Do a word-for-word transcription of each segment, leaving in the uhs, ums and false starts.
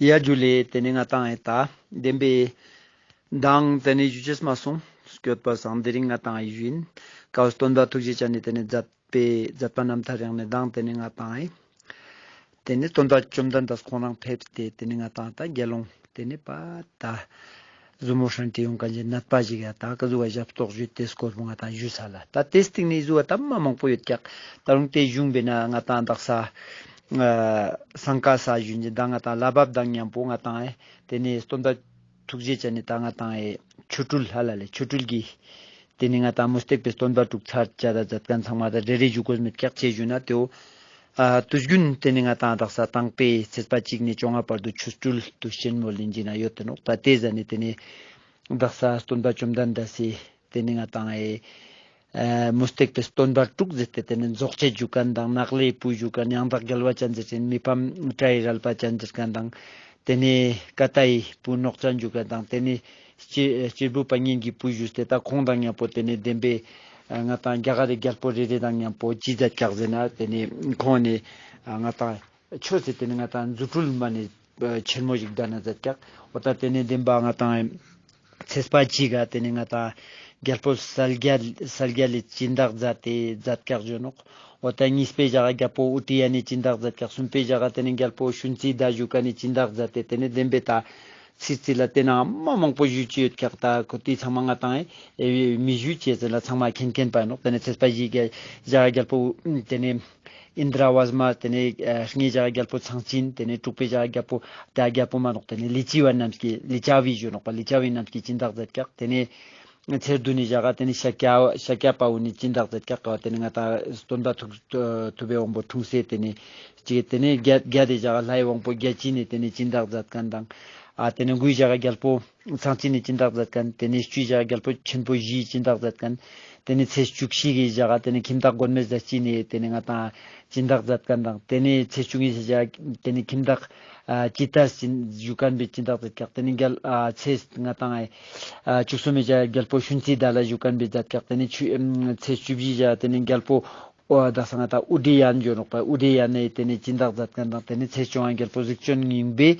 ཡ་ཇུ་ལེ། ཏེ་ནེ་ང་ཏང་ཨེ་ཏ་དེན་པའེ་མདང་ཏེ་ནེ་ཞུ་ཅེས་མ་སོང་སྐྱོད་པ་སང་དེ་རིང་ང་ཏང་ཨེ་ཞུ་ཨིན། ཀ་བོ་སྟོན་པ་ཐུགས་རྗེ་ཅན་ནི་ཏེ་ནེ་མཛད་པའེ་མཛད་པ་རྣམ་ཐར་ཡང་ནེ་མདང་ཏེ་ནེ་ང་ཏང་ཨེ་ཏེ་ནེ་སྟོན་པ་བཅོམ་ལྡན་འདས་ཁོང་རང་ཕེབས་ཏེ་ཏེ་ནེ་ང་ཏང་ཏ་དགེ་སློང་ཏེ་ནེ་པ་ཏ་ཟུར་མོ་ཧྲན་ཏེ་ཡོང་ཁན་ཞིག་ནད་པ་ཞིག་ག་ཏ་ཀ་ཟུག་ག་ཞབས་ཏོག་ཞུས་ཏེ་སྐོར་པོ་ང་ཏང་ཞུས་ས་ལ། ཏ་ཏེ་སྟིང་ནེ་ཟུག་པ་ཏ་མ་མང་པོ་ཡོད་ཀྱག། ཏ་རུང་ཏེ་གཞུང་པའེ་ན་ང་ཏང་དག་ས་ཨ་སང་ཀ་ས་ཞུ་ཨིན། ཏ་ང་ཏང་ལྷ་བབས་དང་ཉམ་པོ་ང་ཏང་ཨེ་ཏེ་ནེ་སྟོན་པ་ཐུགས་རྗེ་ཅན་ནི་ཏ་ང་ཏང་ཨེ་ཆོ་འཕྲུལ་ཧ་ལ་ལེ་ཆོ་འཕྲུལ་གྱི་ཏེ་ནེ་ང་ཏང་མུ་སྟེགས་པའེ་སྟོན་པ་དྲུག་ཚར་ཅ་ཏ་མཛད་ཁན་ཚང་མ་ཏ་རེ་རེ་ཞུ་གོས་མེད་ཀྱག་ཅི་ཞུ་ན་ཏེའོ་ཨ་དུས་རྒྱུན་ཏེ་ནེ་ང་ཏང་དག་ས་དང་པའེ་ཚེས་པ་གཅིག་ནེ་བཅོ་ལྔ་བར་དུ་ཆོ་འཕྲུལ་དུ་ཆེན་མོ་ལེན་གྱི་ན་ཡོད་དེ་ནོག། ཏ་ཏེ་ཟ་ནེ་ཏེ་ནེ་དག་ས་སྟོན་པ་བཅོམ་ལྡན་འདས་སི་ཏེ་ནེ་ང་ཏང་ཨེ་ཨ་མུ་སྟེགས་པའེ་སྟོན་པ་དྲུག་ཟེར་ཏེ་ཏེ་ནེ་རྫོགས་བྱེད་ཞུ་ཁན་དང་ནགས་ལས་བུ་ཞུ་ཁན་ཡང་དག་རྒྱལ་བ་ཅན་ཟེར་ཏེ་མི་ཕམ་དགྲ་ཡི་རལ་པ་ཅན་ཟེར་ཁན་དང་ཏེ་ནེ་ཀ་ཏའི་བུ་ནོག་ཅན་ཞུ་ཁན་དང་ཏེ་ནེ་གཅེར་གཅེར་བུ་པ་ངན་གྱི་བུ་ཞུས་ཏེ་ཏ་ཁོང་དང་ཉམ་པོ་ཏེ་ནེ་དེན་པའེ་ང་ཏང་རྒྱ་གར་རི་རྒྱལ་པོ་རེ་རེ་དང་ཉམ་པོ་ཅི་མཛད་ཀྱག་ཟེར་ན་ཏེ་ནེ་ཁོང་ནི་ང་ཏང་ཆོས་སི་ཏེ་ནེ་ང་ཏང་རྫུ་འཕྲུལ་མ་ནེ་ཆེན་མོ་ཞིག་ཏ་ན་མཛད་ཀྱག། འོ་ཏ་ཏེ་ནེ་དེན་པ་ང་ཏང་ཚེས་པ་གཅིག་ག་ཏེ་ནེ་ང་ཏང་རྒྱལ་པོ་གསལ་རྒྱལ་གསལ་རྒྱལ་ལི་སྦྱིན་བདག་མཛད་དེ་མཛད་ཀྱག་ཞུ་ནོག། འོ་ཏ་གཉིས་པའེ་ཞག་ག་རྒྱལ་པོ་ཨུ་ཏྲི་ཡ་ནི་སྦྱིན་བདག་མཛད་ཀྱག། སུམ་པའེ་ཞག་ག་ཏེ་ནེ་རྒྱལ་པོ་ཤུན་ཙི་ཏ་ཞུ་ཁན་ནི་སྦྱིན་བདག་མཛད་དེ་ཏེ་ནེ་དེན་པའེ་ཏ་ཚིར་ཚིར་ལ་ཏེ་ན་མ་མང་པོ་ཞུ་ཅེས་ཡོད་ཀྱག། ཏ་ཁོ་ཏེ་ཚང་མ་ང་ཏང་ཨེ་མི་ཞུ་ཅེས་ཟེར་ལ་ཚང་མ་མཁྱེན་མཁྱེན་པ་ནོག། ཏེ་ནེ་ཚེས་པ་བཞི་ག་ཞག་ག་རྒྱལ་པོ་ཏེ་ནེ་ཨིནྡྲ་ཝརྨ། ཏེ་ནེ་ཨ་ལྔའི་ཞག་ག་རྒྱལ་པོ་ཚངས་བྱིན། ཏེ་ནེ་དྲུག་པའི་ཞག་ག་རྒྱལ་པོ་ཏ་རྒྱལ་པོ་མ་ནོག། ཏེ་ནེ་ལི་ཙི་བ་རྣམས་ཀྱི་ལི་ཙ་བི་ཞུ་ནོག་པ། ལི་ཙ་བི་རྣམས་ཀྱི་སྦྱིན་བདག་མཛད་ཀྱག། ཏེ་ནེ་ཚེས་བདུན་ནི་ཞག་ག་ཏེ་ནེ་ཤཱཀྱ་ཤཱཀྱ་པ་འུ་ནི་སྦྱིན་བདག་མཛད་ཀྱག། ཏེ་ནེ་ང་ཏང་སྟོན་པ་ཐུགས་ཐུབ་པའི་དབང་པོ་འཁྲུངས་སའི་ཏེ་ནེ་ཅིག། ཏེ་ནེ་བརྒྱད་བརྒྱད་དི་ཞག་ག་ལྷའི་དབང་པོ་བརྒྱ་བྱིན་ནི་ཏེ་ནེ་སྦྱིན་བདག་མཛད་ཁན་དང་ཨ་ཏེ་ནེ་དགུའི་ཞག་ག་རྒྱལ་པོ་ཚངས་བྱིན་ནི་སྦྱིན་བདག་མཛད་ཁན། ཏེ་ནེ་བཅུའི་ཞག་ག་རྒྱལ་པོ་ཆེན་པོ་བཞིའི་སྦྱིན་བདག་མཛད་ཁན། ཏེ་ནེ་ཚེས་བཅུ་བཞི་གི་ཞག་ག་ཏེ་ནེ་ཁྱིམ་བདག་མགོན་མེད་ཟས་སྦྱིན་ནི་ཏེ་ནེ་ང་ཏང་སྦྱིན་བདག་མཛད་ཁན་དང་། ཏེ་ནེ་ཚེས་བཅུ་གཉིས་ཀྱི་ཞག་ག་ཏེ་ནེ་ཁྱིམ་བདག་ཨ་ཅི་ཏ་ཞུ་ཁན་པའི་སྦྱིན་བདག་མཛད་ཀྱག། ཏེ་ནེ་རྒྱལ་ཨ་ཚེས་ང་ཏང་ཨ་བཅུ་གསུམ་མི་ཞག་ག་རྒྱལ་པོ་ཤུན་ཙི་ཏ་ལ་ཞུ་ཁན་པའི་མཛད་ཀྱག། ཏེ་ནེ་ཆུ་ཨམ་ཚེས་བཅུ་བཞི་ཞག་ག་ཏེ་ནེ་རྒྱལ་པོ་འོ་དག་ས་ང་ཏང་ཨུ་དྲི་ཡན་ཞུ་ནོག་པ། ཨུ་དྲི་ཡན་ནི་ཏེ་ནེ་སྦྱིན་བདག་མཛད་ཁན་དང་། ཏེ་ནེ་ཚེས་བཅོ་ལྔ་རྒྱལ་པོ་གཟིག་ཅན་སྙིང་པོའི་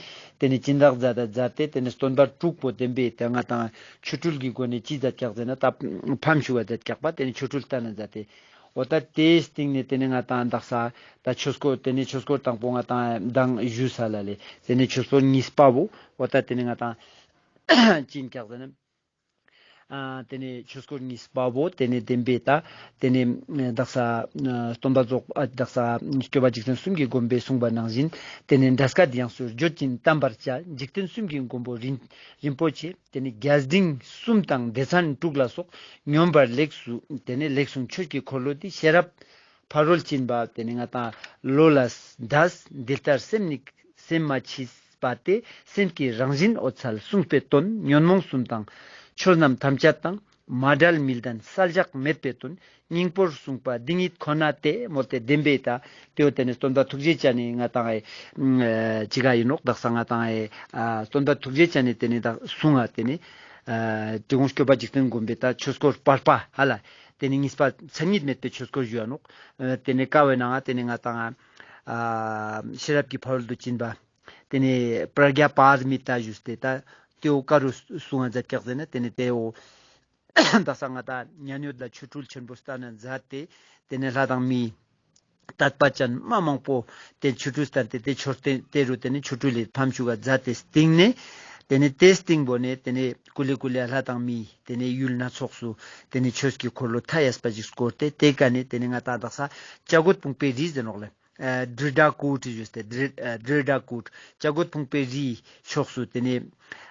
ཏེ་ནེ་སྦྱིན་བདག་མཛད་ད་མཛད་དེ་ཏེ་ནེ་སྟོན་པ་དྲུག་པོ་དེན་པའི་ཏེ་ང་ཏང་ཆོ་འཕྲུལ་གྱི་སྒོ་ནེ་ཅི་མཛད་ཀྱག་ཟེར་ན་ཏ་ཕམ་ཞུ་བ་མཛད་ཀྱག་པ། ཏེ་ནེ་ཆོ་འཕྲུལ་སྟན་ན་མཛད་དེ། འོ་ཏ་ཏེའི་སྟིང་ནེ་ཏེ་ནེ་ང་ཏང་དག་ས་ཏ་ཆོས་སྐོར་ཏེ་ནེ་ཆོས་སྐོར་དང་པོ་ང་ཏང་མདང་ཞུས་ས་ལ་ལེ། ཏེ་ནེ་ཆོས་སྐོར་གཉིས་པ་བོ་འོ་ཏ་ཏེ་ནེ་ང་ཏང་ཅི་ཨིན་ཀྱག་ཟེར་ན། ཨ་ཏེ་ནེ་ཆོས་སྐོར་གཉིས་པ་བོ་ཏེ་ནེ་དེན་པའི་ཏ་ཏེ་ནེ་དག་ས་ཨ་སྟོན་པ་རྫོགས་ཨ་དག་ས་སྐྱོབ་པ་འཇིག་རྟེན་གསུམ་གྱི་མགོན་པོས་གསུངས་པ་ནང་བཞིན་ཏེ་ནེ་འདྲ་སྐད་དབྱངས་སུ་བརྗོད་ཅིང་བལྟམས་པར་བྱ། འཇིག་རྟེན་གསུམ་གྱི་མགོན་པོ་རིན་རིན་པོ་ཆེ། ཏེ་ནེ་རྒྱས་འབྲིང་གསུམ་དང་སྡེ་ཚན་དྲུག་ལ་སོགས་སྙོམས་པར་ལེགས་སུ་ཏེ་ནེ་ལེགས་གསུངས་ཆོས་ཀྱི་འཁོར་ལོ་འདི། ཤེས་རབ་ཕ་རོལ་ཕྱིན་པ་ཏེ་ནེ་ང་ཏང་བློ་ལ་འདས། འདི་ལྟར་སེམས་ནི་སེམས་མ་མཆིས་པ་སྟེ། སེམས་ཀྱི་རང་བཞིན་འོད་གསལ་གསུངས་པའི་དོན། ཉོན་མོངས་གསུམ་དང་ཆོས་རྣམས་ཐམས་ཅད་དང་། མ་བྲལ་མི་ལྡན་བསལ་བཞག་མེད་པའི་དོན། སྙིང་པོར་གསུངས་པ་འདི་ཉིད་ཁོ་ན་སྟེ། མོལ་ཏེ་དེན་པའི་ཏ་ཏེའོ་ཏེ་ནེ་སྟོན་པ་ཐུགས་རྗེ་ཅན་ནི་ང་ཏང་ཨེ་ཅི་ག་ཨིན་ནོག་དག་ས་ང་ཏང་ཨེ་ཨ་སྟོན་པ་ཐུགས་རྗེ་ཅན་ནི་ཏེ་ནེ་ཏ་གསུངས་ཨ་ཏེ་ནེ་ཨ་དེ་གོང་སྐྱོབ་པ་འཇིག་རྟེན་མགོན་པོའི་ཏ་ཆོས་སྐོར་བར་པ་ཧ་ལ་ཏེ་ནེ་གཉིས་པ་མཚན་ཉིད་མེད་པའི་ཆོས་སྐོར་ཞུ་ཨ་ནོག། ཨ་ཏེ་ནེ་ཀ་བོའི་ནང་ང་ཏེ་ནེ་ང་ཏང་ཨ་ཤེས་རབ་ཀྱི་ཕ་རོལ་ཏུ་ཕྱིན་པ། ཏེ་ནེ་པྲཛྙཱ་པཱ་ར་མི་ཏཱ་ཞུས་ཏེ་ཏ་ཏེའོ་ཀ་རུ་གསུང་ང་མཛད་ཀྱག་ཟེར་ན་ཏེ་ནེ་ཏེའོ་དག་ས་ང་ཏང་མཉན་ཡོད་ལ་ཆོ་འཕྲུལ་ཆེན་པོ་སྟན་ན་མཛད་དེ་ཏེ་ནེ་ལྷ་དང་མི་དད་པ་ཅན་མ་མང་པོ་ཏེ་ཆོ་འཕྲུལ་སྟན་ཏེ་ཏེ་ཆོ་ཏེ་ཏེ་རུ་ཏེ་ནེ་ཆོ་འཕྲུལ་ལི་ཕམ་ཞུ་བ་མཛད་དེ་སྟིང་ནེ་ཏེ་ནེ་ཏེ་སྟིང་པོ་ནེ་ཏེ་ནེ་ཀུ་ལེ་ཀུ་ལེ་ལྷ་དང་མི་ཏེ་ནེ་ཡུལ་སྣ་ཚོགས་སུ་ཏེ་ནེ་ཆོས་ཀྱི་འཁོར་ལོ་མཐའ་ཡས་པ་ཞིག་བསྐོར་ཏེ་ཏེ་ཀ་ནེ་ཏེ་ནེ་ང་ཏང་དག་ས་བྱ་རྒོད་ཕུང་པོའི་རི་ཟེར་ནོག་ལེ། ཨ་དྲིལ་བསྒྲགས་སྐོར་བྲིས་ཡོད་དེ་དྲིལ་ཨ་དྲིལ་བསྒྲགས་སྐོར་བྱ་རྒོད་ཕུང་པོའི་རིའི་ཕྱོགས་སུ་ཏེ་ནེ་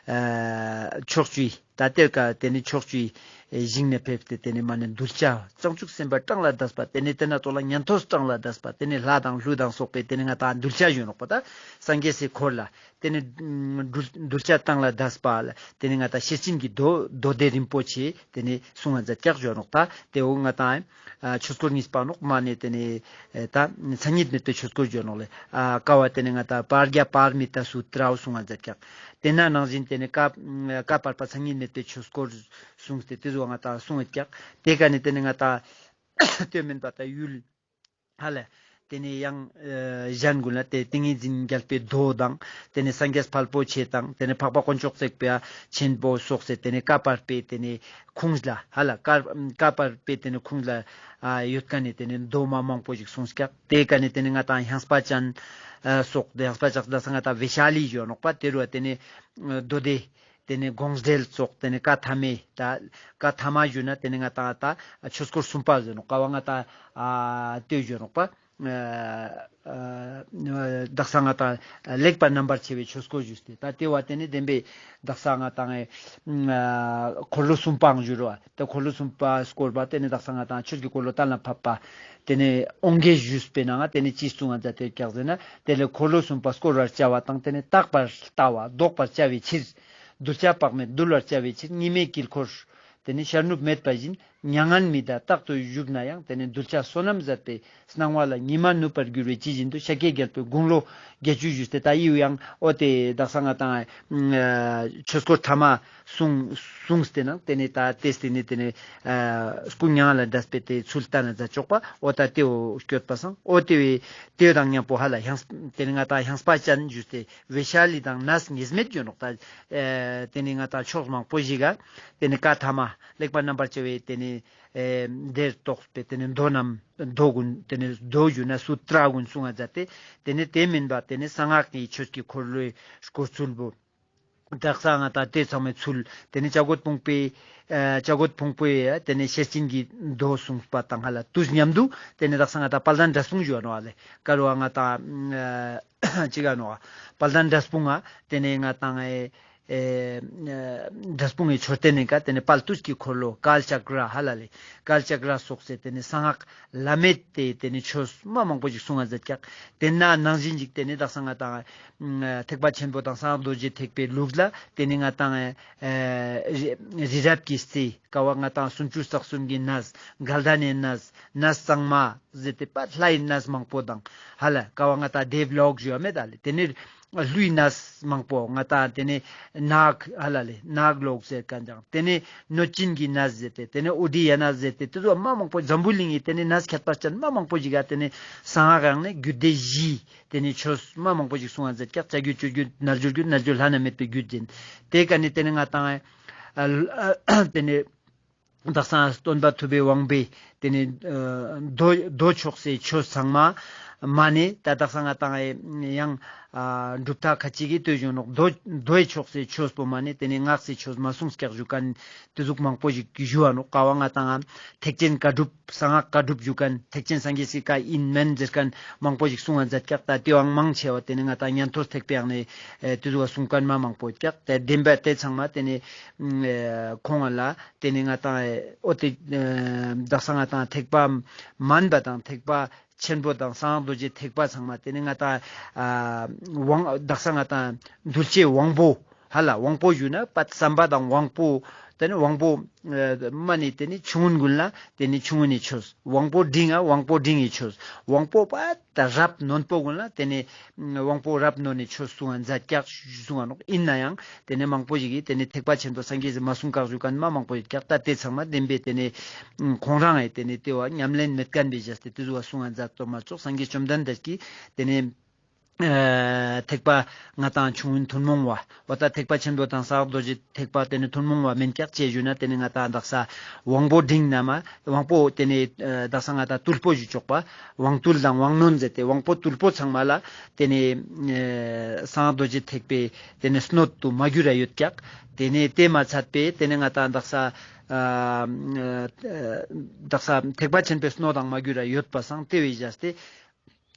ཨ་ཕྱོགས་བཅུའི་ད་ལྟའི་ཀ་ཏེ་ནེ་ཕྱོགས་བཅུའི་ཨེ་ཞིང་ནེ་ཕེབས་ཏེ་ཏེ་ནེ་མ་ནེ་གདུལ་བྱ་བྱང་ཆུབ་སེམས་དཔའ་གྲངས་ལས་འདས་པ་ཏེ་ནེ་ཏེ་ན་ཙོགས་ལ་ཉན་ཐོས་གྲངས་ལས་འདས་པ་ཏེ་ནེ་ལྷ་དང་ཀླུ་དང་སོགས་པའི་ཏེ་ནེ་ང་ཏང་གདུལ་བྱ་ཞུ་ནོག་པ་ད་སངས་རྒྱས་སི་འཁོར་ལ་ཏེ་ནེ་གདུལ་གདུལ་བྱ་གྲངས་ལས་འདས་པ་ལ་ཏེ་ནེ་ང་ཏང་ཤེར་ཕྱིན་གྱི་མདོ་མདོ་སྡེ་རིན་པོ་ཆེ་ཏེ་ནེ་གསུང་ང་མཛད་ཀྱག་ཞུ་ནོག་ད་ཏེ་འོ་ང་ཏང་ཨ་ཆོས་སྐོར་གཉིས་པ་ནོག་མ་ནེ་ཏེ་ནེ་ཨེ་ད་མཚན་ཉིད་མེད་པའི་ཆོས་སྐོར་ཞུ་ནོག་ལེ། ཨ་ཀ་བ་ཏེ་ནེ་ང་ཏང་པྲཛྙཱ་པཱ་ར་མི་ཏཱ་སུ་ཏྲའོ་གསུང་ང་མཛད་ཀྱག། ཏེ་ན་ནང་བཞིན་ཏེ་ནེ་ཀ་ཀ་བར་པ་མཚན་ཉིད་མེད་པའི་ཆོས་སྐོར་གསུངས་ཏེ་ཏེ་ཟུག་ང་ཏང་གསུང་ཡོད་ཀྱག། ཏེ་ཀ་ནེ་ཏེ་ནེ་ང་ཏང་ལྟོས་མེད་པ་ད་ཡུལ་ཧ་ལ་ ཏེ་ནེ་ཡང་ཨ་གཞན་གུན་ལ་ཏེ་ཏིང་ངེ་འཛིན་རྒྱལ་པོའི་མདོ་དང་ཏེ་ནེ་སངས་རྒྱས་ཕལ་པོ་ཆེ་དང་ཏེ་ནེ་འཕགས་པ་དཀོན་མཆོག་བརྩེགས་པ་ཆེན་པོ་སོགས་སེ་ཏེ་ནེ་བཀའ་བར་པའི་ཏེ་ནེ་ཁུངས་ལ་ཧ་ལ་བཀའ་བཀའ་བར་པའི་ཏེ་ནེ་ཁུངས་ལ་ཨ་ཡོད་ཁན་ནི་ཏེ་ནེ་མདོ་མ་མང་པོ་ཞིག་གསུངས་ཀྱག། ཏེ་ཀ་ནེ་ཏེ་ནེ་ང་ཏང་ཧྱངས་པ་ཅན་ཨ་སོགས་ཏེ་ཧྱངས་པ་ཅན་དག་ས་ང་ཏང་བེ་ཤ་ལི་ཞུ་ནོག་པ། ཏེ་རུ་བ་ཏེ་ནེ་ཨ་མདོ་སྡེ་ཏེ་ནེ་དགོངས་འགྲེལ་སོགས་ཏེ་ནེ་བཀའ་ཐ་མའི་ད་བཀའ་ཐ་མ་ཞུ་ན་ཏེ་ནེ་ང་ཏང་ད་ཆོས་སྐོར་གསུམ་པ་ཞུ་ནོག། ཀ་བ་ང་ཏང་ཨ་ལྟོས་ཞུ་ནོག་པ། ཨ་ཨ་དག་ས་ང་ཏང་ལེགས་པར་རྣམ་པར་ཕྱེ་བའི་ཆོས་སྐོར་ཞུས་ཏེ་ད་ཏེ་བ་ཏེ་ནེ་བདེན་པའི་དག་ས་ང་ཏང་ཨ་འཁོར་ལོ་གསུམ་པའང་ཞུ་རུ་བ། ཏེ་འཁོར་ལོ་གསུམ་པ་སྐོར་བ་ཏེ་ནེ་དག་ས་ང་ཏང་ཆོས་ཀྱི་འཁོར་ལོ་གཏན་ལ་ཕབ་པ་ཏེ་ནེ་དབང་གིས་ཞུས་པའི་ནང་ང་ཏེ་ནེ་ཅི་གསུངས་ང་མཛད་དེ་ཀྱག་ཟེར་ན། དེ་ལས་འཁོར་ལོ་གསུམ་པ་བསྐོར་བར་བྱ་བ་དང་། དེ་ནས་རྟག་པར་ལྟ་བ་བཟློག་པར་བྱ་བའི་ཕྱིར། གདུལ་བྱ་དཔག་མེད་འདུལ་བར་བྱ་བའི་ཕྱིར། ཉི་མའི་དཀྱིལ་འཁོར་དེ་ནས་ཤར་ནུབ་མེད་པ་བཞིན། མྱ་ངན་མི་འདའ་རྟག་ཏུ་བཞུགས་ན་ཡང་། དེ་ནས་གདུལ་བྱ་བསོད་ནམས་ཟད་པའི་སྣང་བ་ལ། ཉི་མ་ནུབ་པར་འགྱུར་བའི་ཇི་བཞིན་དུ། ཤཱཀྱའི་རྒྱལ་པོས་དགུང་ལོ་བརྒྱད་ཅུ་བཞུགས་ཏེ་ད་ཡིའུ་ཡང་ཨོ་དེ་དག་ས་ང་ཏང་ཆོས་སྐོར་ཐ་མ་གསུངས་གསུངས་ཏེ་ནང་དེ་ནས་ད་དེ་སྟེ་ནས་དེ་ནས་སྐུ་མྱ་ངན་ལས་འདས་པའི་དེ་ཚུལ་ལྟ་ན་མཛད་ཆོག་པ། ཨོ་ད་དེའོ་སྐྱོད་པ་སང་ཨོ་དེ་བས་དེ་དང་མཉམ་པོ་ཧ་ལ་ཧྱངས་དེ་ནས་ང་ཏང་ཧྱངས་པ་ཅན་ཞུས་ཏེ་བེ་ཤ་ལི་དང་ནས་ངེས་མེད་ཡོད་ནོག་ད། དེ་ནས་ང་ཏང་ཕྱོགས་མང་པོ་ཞིག་ག་དེ་ནས་བཀའ་ཐ་མ་ལེགས་པར་རྣམ་པར་ཕྱེ་བའི་དེ་ནས་དེར་གཏོགས་པའི་དེ་ནས་མདོ་རྣམས་མདོ་ཀུན་དེ་ནས་མདོ་ཞུ་ན་སུ་ཏྲ་ཀུན་གསུང་ང་མཛད་དེ། དེ་ནས་དེ་མིན་པ་དེ་ནས་གསང་སྔགས་ཀྱི་ཆོས་ཀྱི་འཁོར་ལོའི་སྐོར་ཚུལ་བོ། དག་ས་ང་ཏང་དེ་ཚང་མའི་ཚུལ་དེ་ནས་བྱ་རྒོད་ཕུང་པོའི་ཨ་བྱ་རྒོད་ཕུང་པོའི་ཨ་དེ་ནས་ཤེར་ཕྱིན་གྱི་མདོ་གསུངས་པ་དང་ཧ་ལ་དུས་མཉམ་དུ་དེ་ནས་དག་ས་ང་ཏང་དཔལ་ལྡན་འབྲས་སྤུངས་ཞུ་བ་ནོག་ཨ་ལེ། ཀ་རུ་བ་ང་ཏང་ཨ་ཅི་ག་ནོག་དཔལ་ལྡན་འབྲས་སྤུངས་ཨ་དེ་ནས་ང་ཏང་ཨེ་ཨེ་འབྲས་སྤུངས་ཀྱི་མཆོད་རྟེན་ནི་ཀ་དེ་ནས་དཔལ་དུས་ཀྱི་འཁོར་ལོ་ཀལ་ཅཀྲ་ཧ་ལ་ལེ། ཀལ་ཅཀྲ་སོགས་སེ་དེ་ནས་གསང་སྔགས་བླ་མེད་དེ་དེ་ནས་ཆོས་མ་མང་པོ་ཞིག་གསུང་ང་མཛད་ཀྱག། དེ་ན་ནང་བཞིན་ཞིག་དེ་ནས་དག་ས་ང་ཏང་ཨ་ཐེག་པ་ཆེན་པོ་དང་གསང་སྔགས་རྡོ་རྗེ་ཐེག་པའི་ལུགས་ལ་དེ་ནས་ང་ཏང་ཨ་རི་རི་རབ་ཀྱི་རྩེ་ཀ་བ་ང་ཏང་སུམ་ཅུ་རྩ་གསུམ་གྱི་གནས་དགའ་ལྡན་ནི་གནས་གནས་གཙང་མ་ཟེར་ཏེ་པ་ལྷའི་གནས་མང་པོ་དང་ཧ་ལ་ཀ་བ་ང་ཏང་དེབ་ལོག་ཞུ་བ་མེད་ད་ལེ། དེ་ནས་ཀླུའི་གནས་མང་པོ་ང་ཏང་དེ་ནས་ནག་ཧ་ལ་ལེ་ནག་ལོག་ཟེར་མཁན་ཀྱང་དེ་ནས་གནོད་སྦྱིན་གྱི་གནས་ཟེར་ཏེ་དེ་ནས་ཨོ་དི་ཡ་ན་ཟེར་ཏེ་དེ་ཚོ་མ་མང་པོ་འཛམ་བུ་གླིང་གི་དེ་ནས་གནས་ཁྱད་པར་ཅན་མ་མང་པོ་ཞིག་ག་དེ་ནས་གསང་སྔགས་ཡང་ནས་རྒྱུད་སྡེ་བཞི་དེ་ནས་ཆོས་མ་མང་པོ་ཞིག་གསུང་བ་མཛད་ཀྱག། བྱ་རྒྱུད་སྤྱོད་རྒྱུད་རྣལ་འབྱོར་རྒྱུད་རྣལ་འབྱོར་བླ་ན་མེད་པའི་རྒྱུད་ཅན། དེ་ཀ་ནས་དེ་ནས་ང་ཏང་ཨ་དེ་ནས་དག་ས་སྟོན་པ་ཐུབ་པའི་དབང་པོས་དེ་ནས་ཨ་མདོ་མདོ་ཕྱོགས་སའི་ཆོས་ཚང་མ་མ་ནས་ད་དག་ས་ང་ཏང་ཨེ་ཡང་ཨ་གྲུབ་མཐའ་ཁ་ཅིག་གི་ལྟོས་བྱུང་ནོག། མདོ་མདོའི་ཕྱོགས་སའི་ཆོས་པོ་མ་ནས་དེ་ནས་སྔགས་སི་ཆོས་མ་གསུངས་ཀྱག་ཞུ་མཁན་དེ་ཟུག་མང་པོ་ཞིག་ཞུ་བ་ནོག། ཀ་བ་ང་ཏང་ཨ་ཐེག་ཆེན་བཀའ་སྒྲུབ་གསང་སྔགས་བཀའ་སྒྲུབ་ཞུ་མཁན་ཐེག་ཆེན་སངས་རྒྱས་སི་བཀའ་ཡིན་མན་ཟེར་མཁན་མང་པོ་ཞིག་གསུང་བ་མཛད་ཀྱག། ད་དེའང་མང་ཆེ་བ་དེ་ནས་ང་ཏང་ཉན་ཐོས་ཐེག་པའི་ཡང་ནས་ཨེ་དེ་ཟུག་གསུང་མཁན་མ་མང་པོ་ཀྱག། དེ་བདེན་པ་དེ་ཚང་མ་དེ་ནས་ཨེ་ཁོང་ལ་དེ་ནས་ང་ཏང་ཨོ་དེ་ཨེ་དག་ས་ང་ཏང་ཐེག་པ་དམན་པ་དང་ཐེག་པ་ཆེན་པོ་དང་གསང་སྔགས་རྡོ་རྗེ་ཐེག་པ་ཚང་མ་དེ་ནས་ང་ཏང་ཨ་དབང་དག་ས་ང་ཏང་གདུལ་བྱའི་དབང་པོ་ཧ་ལ་དབང་པོ་ཞུ་ན་པ་བསམ་པ་དང་དབང་པོ་དེ་ནས་དབང་པོ་ཨ་མ་ནས་དེ་ནས་ཆུང་ངུན་ཀུན་ལ་དེ་ནས་ཆུང་ངུན་ནི་ཆོས། དབང་པོ་འབྲིང་ང་དབང་པོ་འབྲིང་ངི་ཆོས། དབང་པོ་པ་ད་རབ་རྣོན་པོ་ཀུན་ལ་དེ་ནས་དབང་པོ་རབ་རྣོན་ནི་ཆོས་གསུང་བ་མཛད་ཀྱག་གསུང་བ་ནོག། ཡིན་ན་ཡང་དེ་ནས་མང་པོ་ཞིག་གིས་དེ་ནས་ཐེག་པ་ཆེན་པོ་སངས་རྒྱས་སི་མ་གསུང་བཀག་ཞུ་མཁན་མ་མང་པོ་ཡོད་ཀྱག། ད་དེ་ཚང་མ་བདེན་པའི་དེ་ནས་ཁོང་རང་ཨེ་དེ་ནས་དེ་བ་ཉམས་ལེན་མེད་མཁན་པའི་བཞག་སྟེ་དེ་ཟུག་གསུང་བ་མཛད་དོ་མ་ཚོགས། སངས་རྒྱས་བཅོམ་ལྡན་འདས་ཀྱིས་དེ་ནས་ཨ་ཐེག་པ་ང་ཏང་ཆུང་ངུན་ཐུན་མོང་བ། འོ་ད་ཐེག་པ་ཆེན་པོ་དང་གསང་སྔགས་རྡོ་རྗེ་ཐེག་པ་དེ་ནས་ཐུན་མོང་བ་མན་ཀྱག་ཅེས་ཞུ་ན་དེ་ནས་ང་ཏང་དག་ས་དབང་པོ་འབྲིང་ན་མ་དབང་པོ་དེ་ནས་ཨ་དག་ས་ང་ཏང་རྟུལ་པོ་ཞུ་ཆོག་པ། དབང་རྟུལ་དང་དབང་རྣོན་ཟེར་ཏེ་དབང་པོ་རྟུལ་པོ་ཚང་མ་ལ་དེ་ནས་ཨ་གསང་སྔགས་རྡོ་རྗེ་ཐེག་པའི་དེ་ནས་སྣོད་དུ་མ་གྱུར་ར་ཡོད་ཀྱག། དེ་ནས་དེ་མ་ཚད་པའི་དེ་ནས་ང་ཏང་དག་ས་ཨ་དག་ས་ཐེག་པ་ཆེན་པོའི་སྣོད་དང་མ་གྱུར་ར་ཡོད་པ་སང་དེ་བས་བཞག་སྟེ།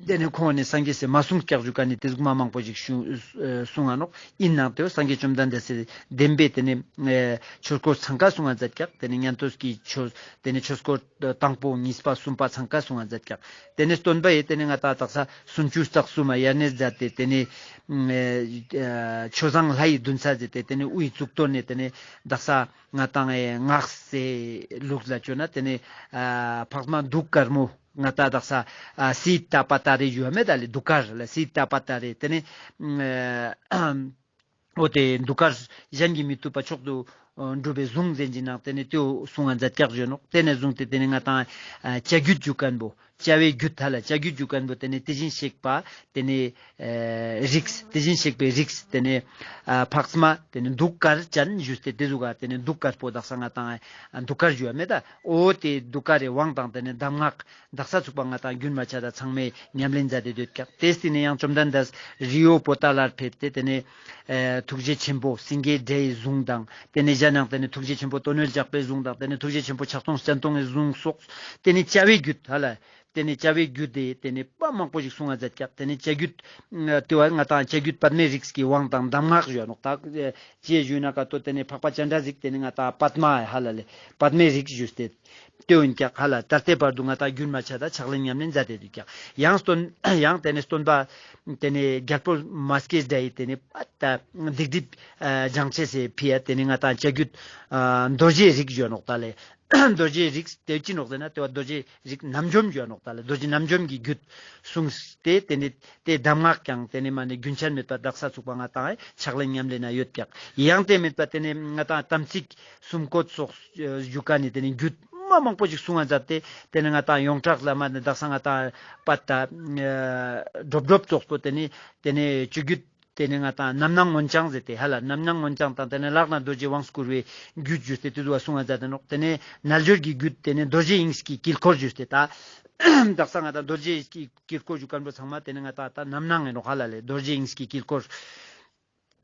དེ་ནས་ཁོང་ནས་སངས་རྒྱས་སི་མ་གསུང་བཀག་ཞུ་མཁན་ནི་དེ་ཟུག་མ་མང་པོ་ཞིག་གསུང་ང་ནོག། ཡིན་ནའང་དེ་སངས་རྒྱས་བཅོམ་ལྡན་འདས་སི་བདེན་པའི་དེ་ནས་ཨེ་ཆོས་སྐོར་ཚང་ཀ་གསུང་ང་མཛད་ཀྱག། དེ་ནས་ཉན་ཐོས་ཀྱི་ཆོས་དེ་ནས་ཆོས་སྐོར་དང་པོ་གཉིས་པ་གསུམ་པ་ཚང་ཀ་གསུང་ང་མཛད་ཀྱག། དེ་ནས་སྟོན་པ་ཡི་དེ་ནས་ང་ཏང་དག་ས་སུམ་ཅུ་རྩ་གསུམ་མ་ཡར་ནས་མཛད་དེ་དེ་ནས་ཨེ་ཆོས་བཟང་ལྷ་ཡི་འདུན་ས་ཟེར་ཏེ་དེ་ནས་དབུའི་གཙུག་ཏོར་ནས་དེ་ནས་དག་ས་ང་ཏང་ཨེ་སྔགས་སི་ལུགས་ལ་བཅོས་ན་དེ་ནས་ཨ་འཕགས་མ་གདུགས་དཀར་མོ། ང་ཏང་དག་ས་ཨ་སི་ཏ་པ་ཏ་རེ་ཞུ་བ་མེད་ད་ལེ། གདུགས་དཀར་ལ་སི་ཏ་པ་ཏ་རེ། དེ་ནས་ཨ་འོ་དེ་གདུགས་དཀར་གཞན་གྱིས་མི་ཐུབ་པ་མཆོག་ཏུ་གྲུབ་པའི་གཟུངས་ཟེར་གྱི་ནང་དེ་ནས་དེའོ་གསུང་ང་མཛད་ཀྱག་ཞུ་ནོག། དེ་ནས་བཟུང་སྟེ་དེ་ནས་ང་ཏང་ཨ་བྱ་རྒྱུད་ཞུ་མཁན་པོ་ བྱ་བའི་རྒྱུད་ཧ་ལ་བྱ་རྒྱུད་ཞུ་མཁན་པོ་དེ་ནེ་དེ་བཞིན་གཤེགས་པ་དེ་ནེ་ཨེ་རིགས། དེ་བཞིན་གཤེགས་པའི་རིགས་དེ་ནེ་ཨ་འཕགས་མ་དེ་ནེ་གདུགས་དཀར་ཅན་ཞུས་ཏེ་དེ་ཟུག་ག་དེ་ནེ་གདུགས་དཀར་པོ་དག་ས་ང་ཏང་ཨ་གདུགས་དཀར་ཞུ་བ་མེད་ད། འོ་དེ་གདུགས་དཀར་རི་དབང་དང་དེ་ནེ་གདམས་ངག་དག་ས་ཚུགས་པ་ང་ཏང་རྒྱུན་མ་ཆད་ད་ཚང་མས་ཉམས་ལེན་མཛད་དེ་སྡོད་ཀྱག། དེ་སྟིང་ནེ་ཡང་བཅོམ་ལྡན་འདས་རི་བོ་པོ་ཏ་ལར་ཕེབས་ཏེ་དེ་ནེ་ཨེ་ཐུགས་རྗེ་ཆེན་པོ་སེང་གེ་སྒྲའི་གཟུངས་དང་དེ་ནེ་གཞན་ཡང་དེ་ནེ་ཐུགས་རྗེ་ཆེན་པོ་དོན་ཡོད་རྒྱགས་པའི་གཟུངས་དང་དེ་ནེ་ཐུགས་རྗེ་ཆེན་པོ་ཕྱག་སྟོང་སྤྱན་སྟོང་གི་གཟུངས་སོགས་དེ་ནེ་བྱ་བའི་རྒྱུད་ཧ་ལ། དེ་ནེ་བྱ་བའི་རྒྱུད་དེ་དེ་ནེ་པ་མང་པོ་ཞིག་གསུང་ང་མཛད་ཀྱག། དེ་ནེ་བྱ་རྒྱུད་ཨ་དེ་བ་ང་ཏང་བྱ་རྒྱུད་པདྨའི་རིགས་ཀྱི་དབང་དང་གདམས་ངག་ཞུ་ནོག་ད། ཅེས་ཞུས་ན་ཀ་ཏོ་དེ་ནེ་འཕགས་པ་སྤྱན་རས་གཟིགས་དེ་ནེ་ང་ཏང་པདྨ་ཧ་ལ་ལེ་པདྨའི་རིགས་ཞུས་ཏེ་ལྟོས་ཡིན་ཀྱག་ཧ་ལ། ད་ལྟའི་བར་དུ་ང་ཏང་རྒྱུན་མ་ཆད་ད་ཕྱག་ལེན་ཉམས་ལེན་མཛད་དེ་འདུག་ཀྱག། ཡང་སྟོན་ཡང་དེ་ནེ་སྟོན་པ་དེ་ནེ་རྒྱལ་པོ་མ་སྐྱེས་དགྲ་ཡི་དེ་ནེ་པ་ད་སྡིག་སྒྲིབ་ཨ་སྦྱང་ཅེས་སི་ཕི་ཡ་དེ་ནེ་ང་ཏང་བྱ་རྒྱུད་ཨ་རྡོ་རྗེའི་རིགས་ཞུ་ནོག་ད་ལེ། རྡོ་རྗེའི་རིགས་དེ་ཅི་ནོག་ཟེར་ན་དེ་བ་རྡོ་རྗེའི་རིགས་རྣམ་འཇོམས་ཞུ་ནོག་ད་ལེ། རྡོ་རྗེ་རྣམ་འཇོམས་ཀྱི་རྒྱུད་གསུངས་ཏེ་དེ་ནེ་དེ་གདམས་ངག་ཀྱང་དེ་ནེ་མ་ནེ་རྒྱུན་ཆད་མེད་པ་དག་ས་ཚུགས་པ་ང་ཏང་ཕྱག་ལེན་ཉམས་ལེན་ན་ཡོད་ཀྱག། ཡང་དེ་མེད་པ་དེ་ནེ་ང་ཏང་དམ་ཚིག་སུམ་བཀོད་སོགས་ཞུ་ཀ་ནེ་དེ་ནེ་རྒྱུད་མ་མང་པོ་ཞིག་གསུང་ང་མཛད་དེ་དེ་ནེ་ང་ཏང་ཡོངས་གྲགས་ལ་མ་ནེ་དག་ས་ང་ཏང་པ་ད་སྒྲོབ་སྒྲོབ་ཙོགས་པོ་དེ་ནེ་དེ་ནེ་བཅུད་རྒྱུད་དེ་ནེ་ང་ཏང་རྣམ་སྣང་མངོན་བྱང་ཟེར་ཏེ་ཧ་ལ་རྣམ་སྣང་མངོན་བྱང་དང་དེ་ནེ་ལག་ན་རྡོ་རྗེ་དབང་བསྐུར་བའི་རྒྱུད་ཞུས་ཏེ་དེ་ཚོ་བ་གསུང་ང་མཛད་དེ་ནོག། དེ་ནེ་རྣལ་འབྱོར་གྱི་རྒྱུད་དེ་ནེ་རྡོ་རྗེ་དབྱིངས་ཀྱི་དཀྱིལ་འཁོར་ཞུས་ཏེ་ད་དག་ས་ང་ཏང་རྡོ་རྗེ་དབྱིངས་ཀྱི་དཀྱིལ་འཁོར་ཞུ་མཁན་པོ་ཚང་མ་དེ་ནེ་ང་ཏང་ད་རྣམ་སྣང་ཡིན་ནོག་ཧ་ལ་ལེ། རྡོ་རྗེ་དབྱིངས་ཀྱི་དཀྱིལ་འཁོར།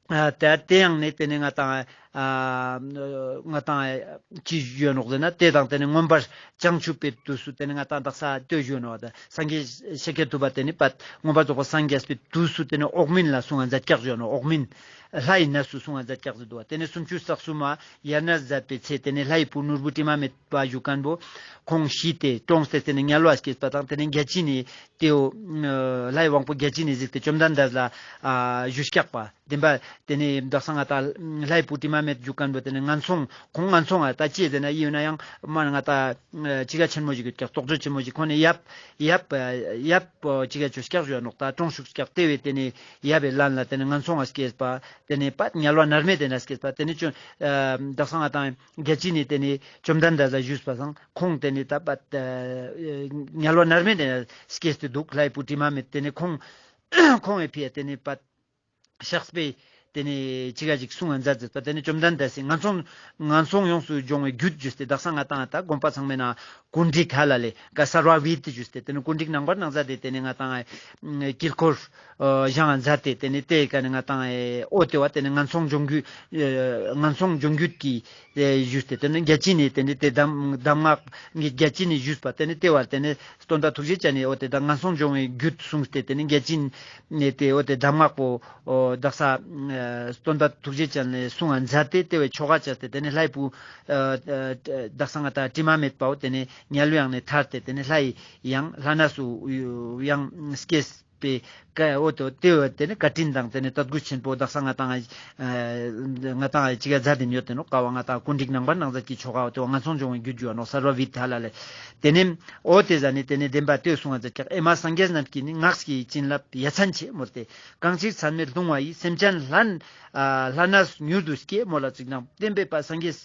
ཨ་དེ་དེ་ཡང་ནེ་དེ་ནེ་ང་ཏང་ཨ་ང་ཏང་ཅི་ཞུ་ནོག་ཟེར་ན་དེ་དང་དེ་ནེ་མངོན་པར་བྱང་ཆུབ་པའི་དུས་སུ་དེ་ནེ་ང་ཏང་དག་ས་ལྟོས་ཞུ་ནོག་ད། སངས་རྒྱས་ཤཱཀྱ་ཐུབ་པ་དེ་ནེ་པ་མངོན་པར་རྫོགས་པར་སངས་རྒྱས་པའི་དུས་སུ་དེ་ནེ་འོག་མིན་ལ་གསུང་ང་མཛད་ཀྱག་ཞུ་ནོག། འོག་མིན་ལྷའི་གནས་སུ་གསུང་ང་མཛད་ཀྱག་ཟེར་འདུག་བ། དེ་ནེ་སུམ་ཅུ་རྩ་གསུམ་མ་དབྱར་གནས་མཛད་པའི་ཚེ་དེ་ནེ་ལྷའི་བུ་ནོར་བུ་དྲི་མ་མེད་པ་ཞུ་མཁན་པོ་ཁོང་ཤི་སྟེ་གྲོངས་ཏེ་དེ་ནེ་དམྱལ་བ་སྐྱེས་པ་དང་དེ་ནེ་བརྒྱ་བྱིན་ནི་དེའོ་ལྷའི་དབང་པོ་བརྒྱ་བྱིན་ནི་གཟིགས་ཏེ་བཅོམ་ལྡན་འདས་ལ་ཨ་ཞུས་ཀྱག་པ། བདེན་པ་དེ་ནེ་དག་ས་ང་ཏང་ལྷའི་བུ་དྲི་མ་མེད་ཞུ་མཁན་པོ་དེ་ནེ་ངན་སོང་ཁོང་ངན་སོང་ང་ད་ཅི་ཟེར་ན་ཡིན་ན་ཡང་མ་ང་ཏང་ཅི་ག་ཆེན་མོ་ཞིག་ཡོད་ཀྱག། རྟོགས་བརྗོད་ཆེན་མོ་ཞིག་ཁོང་ནེ་ཡབ་ཡབ་ཡབ་ཅི་ག་ཅོ་ཀྱག་ཞུ་ནོག། ད་གྲོངས་ཤུགས་ཀྱག། དེ་བས་དེ་ནེ་ཡབ་བི་ལན་ལ་དེ་ནེ་ངན་སོང་ང་སྐྱེས་པ་དེ་ནེ་པ་དམྱལ་བ་མནར་མེད་དེ་ན་སྐྱེས་པ་དེ་ནེ་ཅོ་དག་ས་ང་ཏང་བརྒྱ་བྱིན་ནི་དེ་ནེ་བཅོམ་ལྡན་འདས་ལ་ཞུས་པ་སང་ཁོང་དེ་ནེ་ད་པ་དམྱལ་བ་མནར་མེད་དེ་ན་སྐྱེས་ཏེ་འདུག། ལྷའི་བུ་དྲི་མ་མེད་དེ་ནེ་ཁོང་ཁོང་ངི་ཕི་ཡ་དེ་ནེ་པ་གཤེགས་པའི་དེ་ནེ་ཅི་ག་ཅིག་གསུང་ང་མཛད་མཛད་པ་དེ་ནེ་བཅོམ་ལྡན་འདས་སི་ངན་སོང་ངན་སོང་ཡོངས་སུ་སྦྱོང་བའི་རྒྱུད་ཞུས་ཏེ་དག་ས་ང་ཏང་ད་དགོན་པ་ཚང་མའི་ནང་ཀུན་རིག་ཧ་ལ་ལེ་ཀ་སརྦ་བི་ཏི་ཞུས་ཏེ་དེ་ནེ་ཀུན་རིག་ནང་པར་སྣང་མཛད་དེ་དེ་ནེ་ང་ཏང་དཀྱིལ་འཁོར་བཞེངས་ང་མཛད་དེ་དེ་ནེ་དེ་ཀ་ནེ་ང་ཏང་ཨོ་དེ་བ་དེ་ནེ་ངན་སོང་སྦྱོང་རྒྱུད་ངན་སོང་སྦྱོང་རྒྱུད་ཀྱི་ཞུས་ཏེ་དེ་ནེ་བརྒྱ་བྱིན་ནི་དེ་ནེ་དེ་གདམས་གདམས་ངག་ངི་བརྒྱ་བྱིན་ནི་ཞུས་པ་དེ་ནེ་དེ་བ་དེ་ནེ་སྟོན་པ་ཐུགས་རྗེ་ཅན་ནི་འོ་དེ་དག་ངན་སོང་སྦྱོང་བའི་རྒྱུད་གསུངས་ཏེ་དེ་ནེ་བརྒྱ་བྱིན་ནི་དེ་འོ་དེ་གདམས་ངག་པོ་འོ་དག་ས་ཨ་སྟོན་པ་ཐུགས་རྗེ་ཅན་ལ་གསུང་ང་མཛད་དེ་དེ་བས་ཆོ་ག་བཅས་ཏེ་དེ་ནེ་ལྷའི་བུ་ཨ་ཨ་དག་ས་ང་ཏང་དྲི་མ་མེད་པའོ་དེ་ནེ་དམྱལ་བའི་ཡང་ནེ་ཐར་ཏེ་དེ་ནེ་ལྷའི་ཡང་ལྷ་གནས་སུ་ཡང་སྐྱེས་པའི་ཀ་འོ་དེ་དེ་བས་དེ་ནེ་བཀའ་དྲིན་དང་དེ་ནེ་དད་གུས་ཆེན་པོ་དག་ས་ང་ཏང་ཨ་ང་ཏང་ཅི་ག་མཛད་དེ་ཡོད་དེ་ནོག། ཀ་བ་ང་ཏང་ཀུན་རིག་ནང་པར་སྣང་མཛད་ཀྱི་ཆོ་ག་འོ་དེ་བ་ངན་སོང་སྦྱོང་བའི་རྒྱུད་ཞུ་ནོག། སརྦ་བི་ཏི་ཧ་ལ་ལེ། དེ་ནེ་འོ་དེ་ཟ་ནེ་དེ་ནེ་བདེན་པ་དེ་གསུང་ང་མཛད་ཀྱག། ཨེ་མ་སངས་རྒྱས་རྣམས་ཀྱིས་ནི། སྔགས་ཀྱི་བྱིན་རླབས་ཡ་མཚན་ཆེ་མོལ་ཏེ། གང་ཕྱིར་མཚམས་མེད་ལྷུང་བ་ཡིས། སེམས་ཅན་ལྷན་ཨ་ལྷ་གནས་མྱུར་དུ་སྐྱེ། མོལ་ལ་ཚིག་དང་བདེན་པའི་པ་སངས་རྒྱས་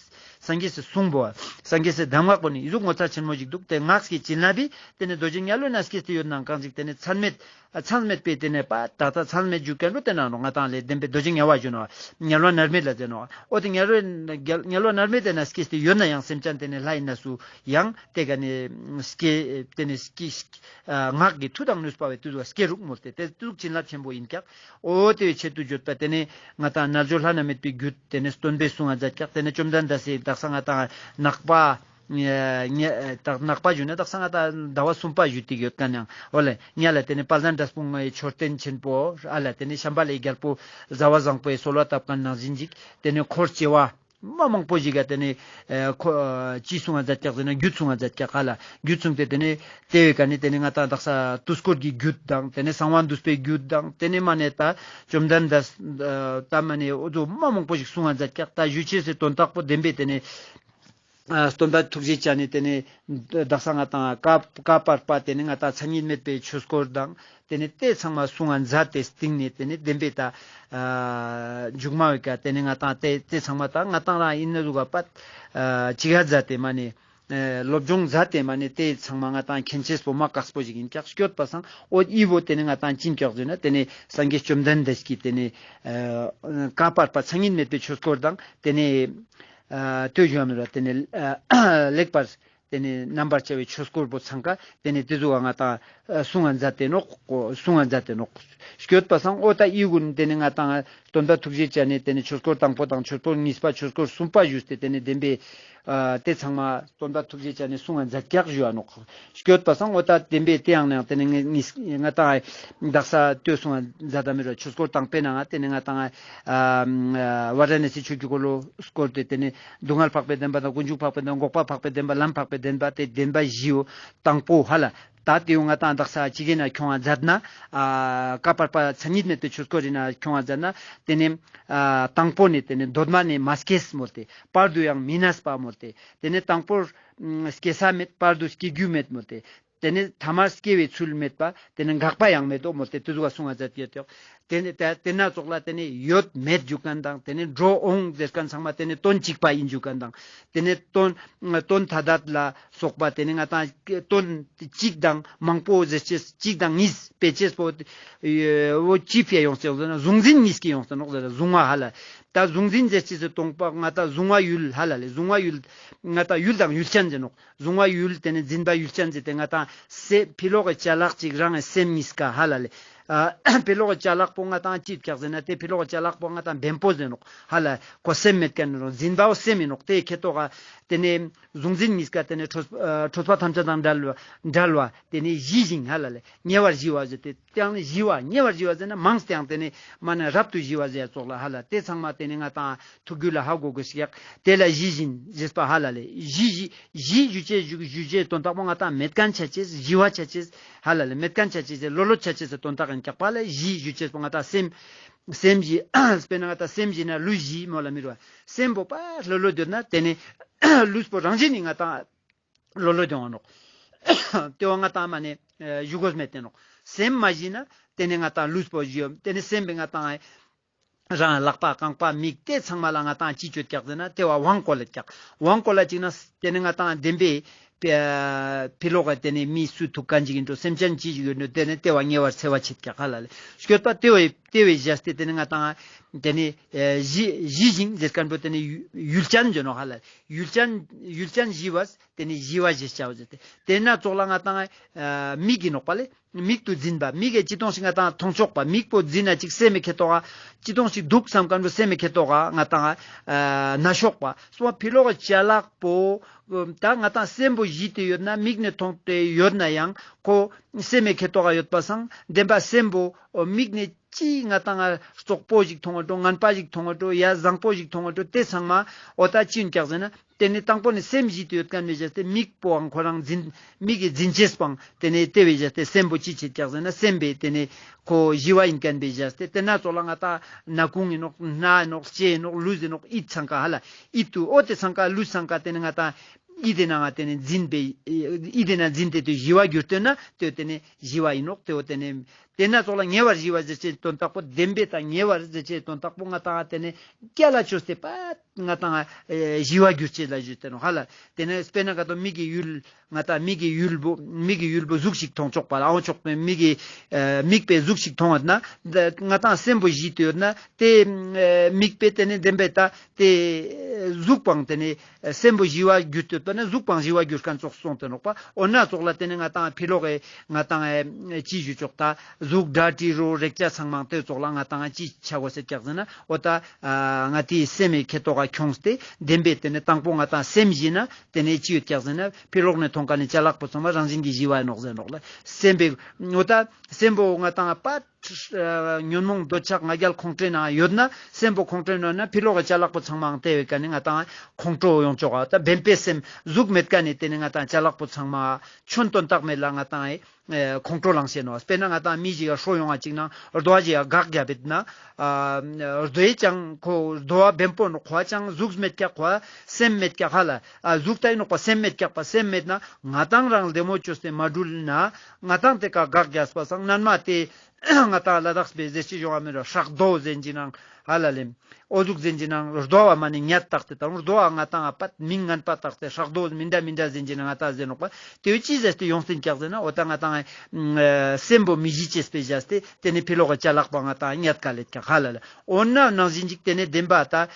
སངས་རྒྱས་སི་གསུང་པོ་སངས་རྒྱས་སི་གདམས་ངག་པོ་ནི་ཨི་ཟུག་ངོ་མཚར་ཆེན་མོ་ཞིག་འདུག། དེ་སྔགས་ཀྱི་བྱིན་རླབས་བི་དེ་ནེ་རྡོ་རྗེ་དམྱལ་བའི་ནང་སྐྱེས་ཏེ་ཡོད་ནའང་གང་ཞིག་དེ་ནེ་མཚམས་མེད་ཨ་མཚམས་མེད་པའི་དེ་ནེ་པ་ད་ལྟ་མཚམས་མེད་རྒྱུ་ཀན་རུ་དེ་ན་ནོག། ང་ཏང་ལེ་བདེན་པའི་རྡོ་རྗེ་དམྱལ་བ་ཞུ་ནོག། དམྱལ་བ་མནར་མེད་ལ་ཟེར་ནོག། འོ་དེ་དམྱལ་བ་དམྱལ་བ་མནར་མེད་དེ་ན་སྐྱེས་ཏེ་ཡོད་ནའང་སེམས་ཅན་དེ་ནེ་ལྷའི་གནས་སུ་ཡང་དེ་ཀ་ནེ་སྐྱེ་དེ་ནེ་སྐྱེ་ཨ་སྔགས་ཀྱི་མཐུ་དང་ནུས་པ་བས་དེ་ཟུག་སྐྱེ་རུག་མོལ་ཏེ་དེ་ཟུག་བྱིན་རླབས་ཆེན་པོ་ཡིན་ཀྱག། འོ་དེ་བས་ཆེད་དུ་བརྗོད་པ་དེ་ནེ་ང་ཏང་རྣལ་འབྱོར་ལྷ་ན་མེད་པའི་རྒྱུད་དེ་ནེ་སྟོན་པས་གསུང་ང་མཛད་ཀྱག། དེ་ནེ་བཅོམ་ལྡན་འདས་སི་དག་ས་ང་ཏང་ནག་པ་ཨ་ཉ་ཨ་དག་ནག་པ་ཞུ་ན་དག་ས་ང་ཏང་ཟླ་བ་གསུམ་པ་ཞུ་ཏེ་ཡོད་ཀ་ནའང་འོ་ལེ་ཉ་ལ་དེ་ནེ་དཔལ་ལྡན་འབྲས་སྤུངས་ངི་མཆོད་རྟེན་ཆེན་པོ་ཨ་ལ་དེ་ནེ་ཤམྦྷ་ལའི་རྒྱལ་པོ་ཟླ་བ་བཟང་པོའི་གསོལ་བ་བཏབ་མཁན་ནང་བཞིན་ཅིག། དེ་ནེ་འཁོར་བྱེ་བ་མ་མང་པོ་ཞིག་ག་དེ་ནེ་ཨ་ཁོ་ཨ་ཅི་གསུང་ང་མཛད་ཀྱག་ཟེར་ན་རྒྱུད་གསུང་ང་མཛད་ཀྱག་ཧ་ལ། རྒྱུད་གསུངས་ཏེ་དེ་ནེ་དེ་བས་ཀ་ནེ་དེ་ནེ་ང་ཏང་དག་ས་དུས་འཁོར་གྱི་རྒྱུད་དང་དེ་ནེ་གསང་བ་འདུས་པའི་རྒྱུད་དང་དེ་ནེ་མ་ནེ་ད་བཅོམ་ལྡན་འདས་ཨ་ད་མ་ནེ་འོ་ཟུག་མ་མང་པོ་ཞིག་གསུང་ང་མཛད་ཀྱག། ད་ཞུ་ཅེས་སི་དོན་དག་པོ་བདེན་པའི་དེ་ནེ་ཨ་སྟོན་པ་ཐུགས་རྗེ་ཅན་ནི་དེ་ནེ་དག་ས་ང་ཏང་བཀའ་བཀའ་བར་པ་དེ་ནེ་ང་ཏང་མཚན་ཉིད་མེད་པའི་ཆོས་སྐོར་དང་དེ་ནེ་དེ་ཚང་མ་གསུང་ང་མཛད་དེ་སྟིང་ནེ་དེ་ནེ་བདེན་པའི་ད་ཨ་མཇུག་མ་བའི་ཀ་དེ་ནེ་ང་ཏང་དེ་དེ་ཚང་མ་ད་ང་ཏང་རང་ཡིན་ན་ཟུག་ག་པ་ཨ་ཅི་ག་མཛད་དེ་མ་ནེ་ ཨེ་སློབ་སྦྱོང་མཛད་དེ་མ་ནེ་དེ་ཚང་མ་ང་ཏང་མཁྱེན་ཅེས་པོ་མ་དཀགས་པོ་ཞིག་ཨིན་ཀྱག། སྐྱོད་པ་སང་འོ་འི་བོ་དེ་ནེ་ང་ཏང་ཅི་ཨིན་ཀྱག་ཟེར་ན་དེ་ནེ་སངས་རྒྱས་བཅོམ་ལྡན་འདས་ཀྱིས་དེ་ནེ་ཨེ་བཀའ་བར་པ་མཚན་ཉིད་མེད་པའི་ཆོས་སྐོར་དང་དེ་ནེ་ཨ་ལྟོས་ཞུ་བ་མེད་པ་དེ་ནེ་ཨ་ལེགས་པར་དེ་ནེ་རྣམ་པར་བྱ་བའི་ཆོས་སྐོར་པོ་ཚང་ཀ་དེ་ནེ་དེ་ཟུག་ག་ང་ཏང་ཨ་གསུང་ང་མཛད་དེ་ནོག། གསུང་ང་མཛད་དེ་ནོག། སྐྱོད་པ་སང་འོ་ད་འི་གུན་དེ་ནེ་ང་ཏང་སྟོན་པ་ཐུགས་རྗེ་ཅན་ནེ་དེ་ནེ་ཆོས་སྐོར་དང་པོ་དང་ཆོས་སྐོར་གཉིས་པ་ཆོས་སྐོར་གསུམ་པ་ཞུས་ཏེ་དེ་ནེ་བདེན་པའི་ཨ་དེ་ཚང་མ་སྟོན་པ་ཐུགས་རྗེ་ཅན་ནེ་གསུང་ང་མཛད་ཀྱག་ཞུ་བ་ནོག། སྐྱོད་པ་སང་འོ་ད་བདེན་པའི་དེ་ཡང་ནང་དེ་ནེ་ང་ཏང་དག་ས་ལྟོས་གསུང་ང་མཛད་ད་མི་རུ་ཆོས་སྐོར་དང་པོའི་ནང་ང་དེ་ནེ་ང་ཏང་ཨ་ཝ་ར་ཎ་སི་ཆོས་ཀྱི་འཁོར་ལོ་སྐོར་ཏེ་དེ་ནེ་སྡུག་བསྔལ་འཕགས་པའི་བདེན་པ་དང་ཀུན་འབྱུང་འཕགས་པའི་བདེན་པ་འགོག་པ་འཕགས་པའི་བདེན་པ་ལམ་འཕགས་པའི་བདེན་པ་དེ་བདེན་པ་བཞི་བོ་དང་པོ་ཧ་ལ། ད་དེ་བོ་ང་ཏང་དག་ས་ཅི་གེ་ན་ཁྱོང་ང་མཛད་ན་ཨ་བཀའ་བར་པ་མཚན་ཉིད་མེད་པའི་ཆོས་སྐོར་རི་ན་ཁྱོང་ང་མཛད་ན་དེ་ནེ་ཨ་དང་པོ་ནེ་དེ་ནེ་གདོད་མ་ནེ་མ་སྐྱེས་མོལ་ཏེ་བར་དུ་ཡང་མི་གནས་པ་མོལ་ཏེ་དེ་ནེ་དང་པོར་ཨ་སྐྱེ་ས་མེད། བར་དུ་སྐྱེ་རྒྱུ་མེད་མོལ་ཏེ། དེ་ནེ་ཐ་མར་སྐྱེ་བའི་ཚུལ་མེད་པ། དེ་ནེ་འགག་པ་ཡང་མེད་དོ་མོལ་ཏེ་དེ་ཟུག་ག་གསུང་ང་མཛད་ཡོད་དེ། དེ་ནེ་དེ་དེ་ན་ཙོགས་ལ་དེ་ནེ་ཡོད་མེད་ཞུ་མཁན་དང་དེ་ནེ་འགྲོ་འོང་ཟེར་མཁན་ཚང་མ་དེ་ནེ་དོན་གཅིག་པ་ཨིན་ཞུ་མཁན་དང་དེ་ནེ་དོན་དོན་ཐ་དད་ལ་སོགས་པ་དེ་ནེ་ང་ཏང་དོན་གཅིག་དང་མང་པོ་ཟེར་ཅེས་གཅིག་དང་གཉིས་སྤེལ་ཅེས་པོ་འོ་ཅི་ཕི་ཡ་ཡོང་ཟེར་ན་གཟུང་འཛིན་གཉིས་ཀྱི་ཡོང་ཟེར་ནོག་ཟེར་གཟུང་བ་ཧ་ལ། ད་གཟུང་འཛིན་ཟེར་ཅེས་སི་སྟོང་པ་ང་ཏང་གཟུང་བ་ཡུལ་ཧ་ལ་ལེ། གཟུང་བ་ཡུལ་ང་ཏང་ཡུལ་དང་ཡུལ་ཅན་ཟེར་ནོག། གཟུང་བ་ཡུལ་དེ་ནེ་འཛིན་པ་ཡུལ་ཅན་ཟེར་ཏེ་ང་ཏང་སེ་ཕི་ལོག་གི་ཅ་ལག་ཅིག་རང་གི་སེམས་གཉིས་ཀ་ཧ་ལ་ལེ། ཨ་ཕི་ལོག་གི་ཅ་ལག་པོ་ང་ཏང་ཅི་ཡོད་ཀྱག་ཟེར་ན་དེ་ཕི་ལོག་གི་ཅ་ལག་པོ་ང་ཏང་བེམ་པོ་ཟེར་ནོག་ཧ་ལ། ཁོ་སེམས་མེད་མཁན་ནོག། འཛིན་པའོ་སེམས་ཨིན་ནོག། དེ་ཁེ་ཏོག་ག་དེ་ནེ་གཟུང་འཛིན་གཉིས་ཀ་དེ་ནེ་འཕྲོས་ཨ་འཕྲོས་པ་ཐམས་ཅད་དང་བྲལ་བ་བྲལ་བ་དེ་ནེ་ཞི་ཞིང་ཧ་ལ་ལེ། ཉེ་བར་ཞི་བ་ཟེར་ཏེ་དེ་ཡང་ཞི་བ་ཉེ་བར་ཞི་བ་ཟེར་ན་མང་སྟེ་ཡང་དེ་ནེ་མ་ན་རབ་ཏུ་ཞི་བ་ཟེར་ཙོགས་ལ་ཧ་ལ། དེ་ཚང་མ་དེ་ནེ་ང་ཏང་ཐུགས་རྒྱུད་ལ་ཧ་གོ་དགོས་ཤིག། དེ་ལ་ཞི་ཞིང་ཞེས་པ་ཧ་ལ་ལེ། ཞི་ཞི་ཞི་ཞུ་ཅེས་ཞུ་ཞུ་ཅེས་དོན་དག་པོ་ང་ཏང་མེད་མཁན་ཆ་ཅེས་ཞི་བ་ཆ་ཅེས་ཧ་ལ་ལེ། མེད་མཁན་ཆ་ཅེས་ལོ་ལོ་ཆ་ཅེས་དོན་དག་ཨིན་ཀྱག་པ་ལ། ཞི་ཞུ་ཅེས་པོ་ང་ཏང་སེམས་སེམས་ཞི་དཔེར་ན་ང་ཏང་སེམས་ཞི་ན་ལུས་ཞི་མོལ་ལ་མི་རུ་བ། སེམས་པོ་པ་ལོ་ལོ་སྡོད་ན་དེ་ནེ་ལུས་པོ་རང་བཞིན་ནི་ང་ཏང་ལོ་ལོ་སྡོད་ནོག། དེ་བོ་ང་ཏང་མ་ནེ་ཞུ་དགོས་མེད་དེ་ནོག། སེམས་མ་ཞི་ན་དེ་ནེ་ང་ཏང་ལུས་པོ་ཞི་ཡོད། དེ་ནེ་སེམས་པའི་ང་ཏང་རང་ལག་པ་རྐང་པ་མིག་དེ་ཚང་མ་ལ་ང་ཏང་ཅི་ཅོད་ཀྱག་ཟེར་ན་དེ་བ་དབང་བཀོལ་ལེད་ཀྱག། དབང་བཀོལ་ལ་ཅིག་ན་དེ་ནེ་ང་ཏང་བདེན་པའི་ཕི་ལོག་ག་དེ་ནེ་མི་སུ་ཐུག་མཁན་ཅིག་ཨིན་འགྲོ་སེམས་ཅན་ཅི་ཞིག་ཡོད་འགྲོ་དེ་ནེ་དེ་བ་ཉེ་བར་འཚེ་བ་ཆད་ཀྱག་ཧ་ལ་ལེ། སྐྱོད་པ་དེ་བས་དེ་བས་བཞག་སྟེ་དེ་ནེ་ང་ཏང་དེ་ནེ་ཨེ་ཞི་ཞི་ཞིང་ཟེར་མཁན་པོ་དེ་ནེ་ཡུལ་ཡུལ་ཅན་ཟེར་ནོག་ཧ་ལ། ཡུལ་ཅན་ཡུལ་ཅན་ཞི་བ་དེ་ནེ་ཞི་བ་ཞེས་བྱའོ་ཟེར་ཏེ། དེ་ན་ཙོགས་ལ་ང་ཏང་ཨ་མིག་ཨིན་ནོག་པ་ལེ། མིག་ཏུ་འཛིན་པ། མིག་གི་ཅི་ཏོང་ཞིག་ང་ཏང་མཐོང་ཆོག་པ། མིག་པོ་འཛིན་ན་ཅིག་སེམས་མི་ཁེ་ཏོག་ག་ཅི་ཏོང་ཞིག་འདུག་བསམ་མཁན་པོ་སེམས་མི་ཁེ་ཏོག་ག་ང་ཏང་ཨ་ན་ཤོག་པ། སོ་ཕི་ལོག་གི་ཅ་ལག་པོ་ད་ང་ཏང་སེམས་པོ་ཞི་སྟེ་ཡོད་ན་མིག་ནེ་མཐོང་སྟེ་ཡོད་ན་ཡང་ཁོ་སེམས་མི་ཁེ་ཏོག་ག་ཡོད་པ་སང་བདེན་པ་སེམས་པོ་མིག་ནེ་ཅི་ང་ཏང་ང་རྩོག་པོ་ཞིག་མཐོང་བ་འགྲོ། ངན་པ་ཞིག་མཐོང་བ་འགྲོ། ཡ་བཟང་པོ་ཞིག་མཐོང་བ་འགྲོ། དེ་ཚང་མ་འོ་ད་ཅི་ཨིན་ཀྱག་ཟེར་ན་དེ་ནེ་དང་པོ་ནེ་སེམས་ཞི་སྟེ་ཡོད་མཁན་བས་བཞག་སྟེ་མིག་པོའང་ཁོ་རང་འཛིན་མིག་གི་འཛིན་ཅེས་པོའང་དེ་ནེ་དེ་བས་བཞག་སྟེ་སེམས་པོ་ཅི་བྱེད་ཀྱག་ཟེར་ན་སེམས་པའི་དེ་ནེ་ཁོ་ཞི་བ་ཨིན་མཁན་བས་བཞག་སྟེ་དེ་ན་ཙོགས་ལ་ང་ཏང་ན་ཁུང་ཨིན་ནོག། སྣ་ཨིན་ནོག། ལྕེ་ཨིན་ནོག། ལུས་ཨིན་ནོག། ཡིད་ཚང་ཀ་ཧ་ལ། ཡིད་དུ་འོ་དེ་ཚང་ཀ་ལུས་ཚང་ཀ་དེ་ནེ་ང་ཏང་ཡིད་དེ་ན་ང་དེ་ནེ་འཛིན་པའི་ཡིད་དེ་ན་འཛིན་ཏེ་དུ་ཞི་བ་གྱུར་ཏེ་ན་དེ་དེ་ནེ་ཞི་བ་ཨིན་ནོག། དེ་འོ་དེ་ནེ་དེ་ན་ཙོགས་ལ་ཉེ་བར་ཞི་བ་ཟེར་ཅེས་དོན་དག་པོ་བདེན་པའི་དང་ཉེ་བར་ཟེར་ཅེས་དོན་དག་པོ་ང་ཏང་དེ་ནེ་རྒྱ་ལ་ཅོས་ཏེ་པ་ང་ཏང་ཨེ་ཞི་བ་གྱུར་ཅེས་ལ་ཞུས་ཏེ་ནོག་ཧ་ལ། དེ་ནེ་དཔེར་ན་ག་ཏོ་མིག་གི་ཡུལ་ང་ཏང་མིག་གི་ཡུལ་པོ་མིག་གི་ཡུལ་པོ་གཟུགས་ཤིག་མཐོང་ཆོག་པ་ལ་འོང་ཆོག་པའི་མིག་གི་ཨེ་མིག་པའི་གཟུགས་ཤིག་མཐོང་བ་ན་ང་ཏང་སེམས་པོ་ཞི་སྟེ་ཡོད་ན་དེ་ཨེ་མིག་པའི་དེ་ནེ་བདེན་པའི་ད་དེ་གཟུགས་པོའང་དེ་ནེ་སེམས་པོ་ཞི་བ་གྱུར་ཏེ་ཡོད་པ་ན་གཟུགས་པོའང་ཞི་བ་གྱུར་མཁན་ཙོགས་སོང་སྟེ་ནོག་པ། འོ་ན་ཙོགས་ལ་དེ་ནེ་ང་ཏང་ཕི་ལོག་གི་ང་ཏང་ཨེ་ཅི་ཞུ་ཆོག་ད་གཟུགས་སྒྲ་དྲི་རོ་རེག་བྱ་ཚང་མ་དེ་ཙོགས་ལ་ང་ཏང་ཅི་ཆ་དགོས་ཟེར་ཀྱག་ཟེར་ན་འོ་ད་ང་ཏིའི་སེམས་མི་ཁེ་ཏོག་ག་ཁྱོངས་ཏེ་བདེན་པའི་དེ་ནེ་དང་པོ་ང་ཏང་སེམས་ཞི་ན་དེ་ནེ་ཅི་ཡོད་ཀྱག་ཟེར་ན་ཕི་ལོག་ནེ་མཐོང་མཁན་ནི་ཅ་ལག་པོ་ཚང་མ་རང་བཞིན་གྱི་ཞི་བ་ཨིན་ནོག་ཟེར་ནོག་ལ། སེམས་པའི་འོ་ད་སེམས་པོ་ང་ཏང་པ་ཉོན་མོངས་འདོད་ཆགས་ང་རྒྱལ་ཁོང་ཁྲོའི་ནང་ཡོད་ན་སེམས་པོ་ཁོང་ཁྲོའི་ནང་ན་ཕི་ལོག་གི་ཅ་ལག་པོ་ཚང་མའང་དེ་བས་ཀ་ནེ་ང་ཏང་ཁོང་ཁྲོ་ཡོང་ཆོག་ག། ད་བདེན་པའི་སེམས་གཟུགས་མེད་ཀ་ནེ་དེ་ནེ་ང་ཏང་ཅ་ལག་པོ་ཚང་མ་ཆོན་དོན་དག་མེད་ལ་ང་ཏང་ཨེ་ཁོང་ཁྲོ་ལངས་ཤེས་ནོག། དཔེར་ན་ང་ཏང་མི་ཞིག་ག་ཧྲོ་ཡོང་བ་ཅིག་ན་རྡོ་བ་ཞིག་ག་འགག་རྒྱབ་བེད་ན་རྡོའི་ཅང་ཁོ་རྡོ་བ་བེམ་པོ་ནོག། ཁོ་བ་ཅང་གཟུགས་མེད་ཀྱག། ཁོ་བ་སེམས་མེད་ཀྱག་ཧ་ལ། གཟུགས་ད་ཨིན་ནོག་པ་སེམས་མེད་ཀྱག་པ། སེམས་མེད་ན་ང་ཏང་རང་ལྡེ་མོ་ཅོས་ཏེ་མ་འགྲུལ་ན་ང་ཏང་དེ་ཀ་འགག་རྒྱབ་པ་སང་ནན་མ་དེ་ ང་ཏང་ལ་དྭགས་པའི་ཟེར་ཅེས་ཡོང་བ་མེད་རོ། ཧྲག་རྡོ་ཟེར་གྱི་ནང་ཧ་ལ་ལེ། འོ་ཟུག་ཟེར་གྱི་ནང་རྡོ་བ་མ་ནེ་ཉད་བཏགས་ཏེ་དང་རྡོ་བ་ང་ཏང་པད་མིང་ངན་པ་བཏགས་ཏེ་ཧྲག་རྡོ་མི་འདྲ་མི་འདྲ་ཟེར་གྱི་ནང་ང་ཏང་ཟེར་ནོག་པ། དེ་བོ་ཅི་ཟེར་ཏེ་ཡོང་སྟེ་ཀྱག་ཟེར་ན་འོ་ད་ང་ཏང་སེམས་པོ་མི་ཞི་ཅེས་པའི་བཞག་སྟེ་དེ་ནེ་ཕི་ལོག་གི་ཅ་ལག་པ་ང་ཏང་ཉད་ཀ་ལེ་ཀྱག་ཧ་ལ་ལེ། འོ་ན་ནང་བཞིན་ཅིག་དེ་ནེ་བདེན་པ་ད།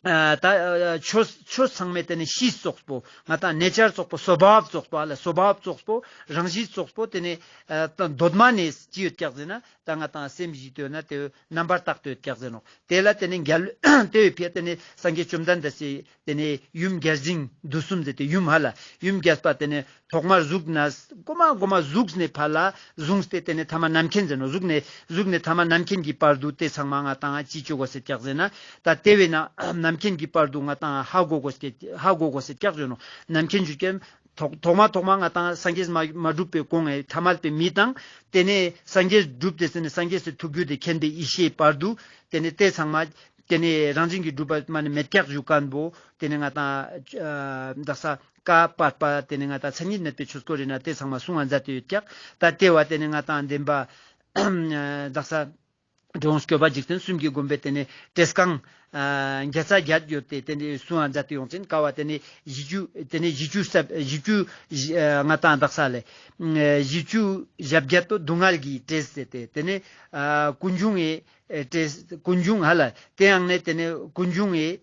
ཨ་ད་ཨ་ཆོས་ཆོས་ཚང་མའི་དེ་ནེ་གཤིས་ཙོགས་པོ་ང་ཏང་ནེ་ཅར་ཙོགས་པོ་སོ་བབ་ཙོགས་པོ་ཨ་ལ་སོ་བབ་ཙོགས་པོ་རང་གཤིས་ཙོགས་པོ་དེ་ནེ་ཨ་ད་གདོད་མ་ནེ་ཅི་ཡོད་ཀྱག་ཟེར་ན་ད་ང་ཏང་སེམས་ཞི་དུས་ན་དེ་རྣམ་པར་དག་ཏུ་ཡོད་ཀྱག་ཟེར་ནོག། དེ་ལ་དེ་ནེ་རྒྱལ་དེ་བོའི་ཕི་ཡ་དེ་ནེ་སངས་རྒྱས་བཅོམ་ལྡན་འདས་སི་དེ་ནེ་ཡུམ་བརྒྱ་བྱིན་དུས་གསུམ་ཟེར་ཏེ་ཡུམ་ཧ་ལ་ཡུམ་བརྒྱ་པ་དེ་ནེ་ཐོག་མར་གཟུགས་ན་གོ་མ་གོ་མ་གཟུགས་ནེ་ཕར་ལ་བཟུང་སྟེ་དེ་ནེ་ཐ་མ་རྣམ་མཁྱེན་ཟེར་ནོག། གཟུགས་ནེ་གཟུགས་ནེ་ཐ་མ་རྣམ་མཁྱེན་གྱི་བར་དུ་དེ་ཚང་མ་ང་ཏང་ཅི་ཅོ་དགོས་ཟེར་ཀྱག་ཟེར་ན་ད་དེ་བས་ན་རྣམ་མཁྱེན་གྱི་བར་དུ་ང་ཏང་ཧ་གོ་དགོས་ཀྱག་ཧ་གོ་དགོས་ཟེར་ཀྱག་ཟེར་ནོག། རྣམ་མཁྱེན་ཞུ་ཀྱག་ཐོག་ཐོག་མ་ཐོག་མ་ང་ཏང་སངས་རྒྱས་མ་མ་གྲུབ་པའི་གོང་ངི་ཐ་མལ་པའི་མི་དང་དེ་ནེ་སངས་རྒྱས་གྲུབ་སྟེ་ཟེར་ནེ་སངས་རྒྱས་སི་ཐུགས་རྒྱུད་དེ་མཁྱེན་པའི་ཡེ་ཤེས་བར་དུ་དེ་ནེ་དེ་ཚང་མ་དེ་ནེ་རང་བཞིན་གྱིས་གྲུབ་པ་མ་ནེ་མེད་ཀྱག་ཞུ་མཁན་པོ་དེ་ནེ་ང་ཏང་ཨ་དག་ས་བཀའ་བར་པ་དེ་ནེ་ང་ཏང་མཚན་ཉིད་མེད་པའི་ཆོས་སྐོར་རེ་ན་དེ་ཚང་མ་གསུང་ང་མཛད་དེ་ཡོད་ཀྱག། ད་དེ་བ་དེ་ནེ་ང་ཏང་བདེན་པ་དག་ས་འབྲི་གུང་སྐྱོབ་པ་འཇིག་རྟེན་གསུམ་གྱི་མགོན་པོའི་དེ་ནེ་བྲེས་རྐང་ཨ་བརྒྱ་རྩ་བརྒྱད་ཡོད་དེ་དེ་ནེ་གསུང་ང་མཛད་དེ་ཡོང་ཅན་ཀ་བ་དེ་ནེ་བཞི་བཅུ་དེ་ནེ་བཞི་བཅུ་ས་བཞི་བཅུ་ཨ་ང་ཏང་དག་ས་ལེ་བཞི་བཅུ་ཞེ་བརྒྱད་དོ་སྡུག་བསྔལ་གྱི་བྲེས་ཟེར་ཏེ་དེ་ནེ་ཨ་ཀུན་འབྱུང་ངི་ཨེ་བྲེས་ཀུན་འབྱུང་ཧ་ལ་དེ་ཡང་ནེ་དེ་ནེ་ཀུན་འབྱུང་ངི་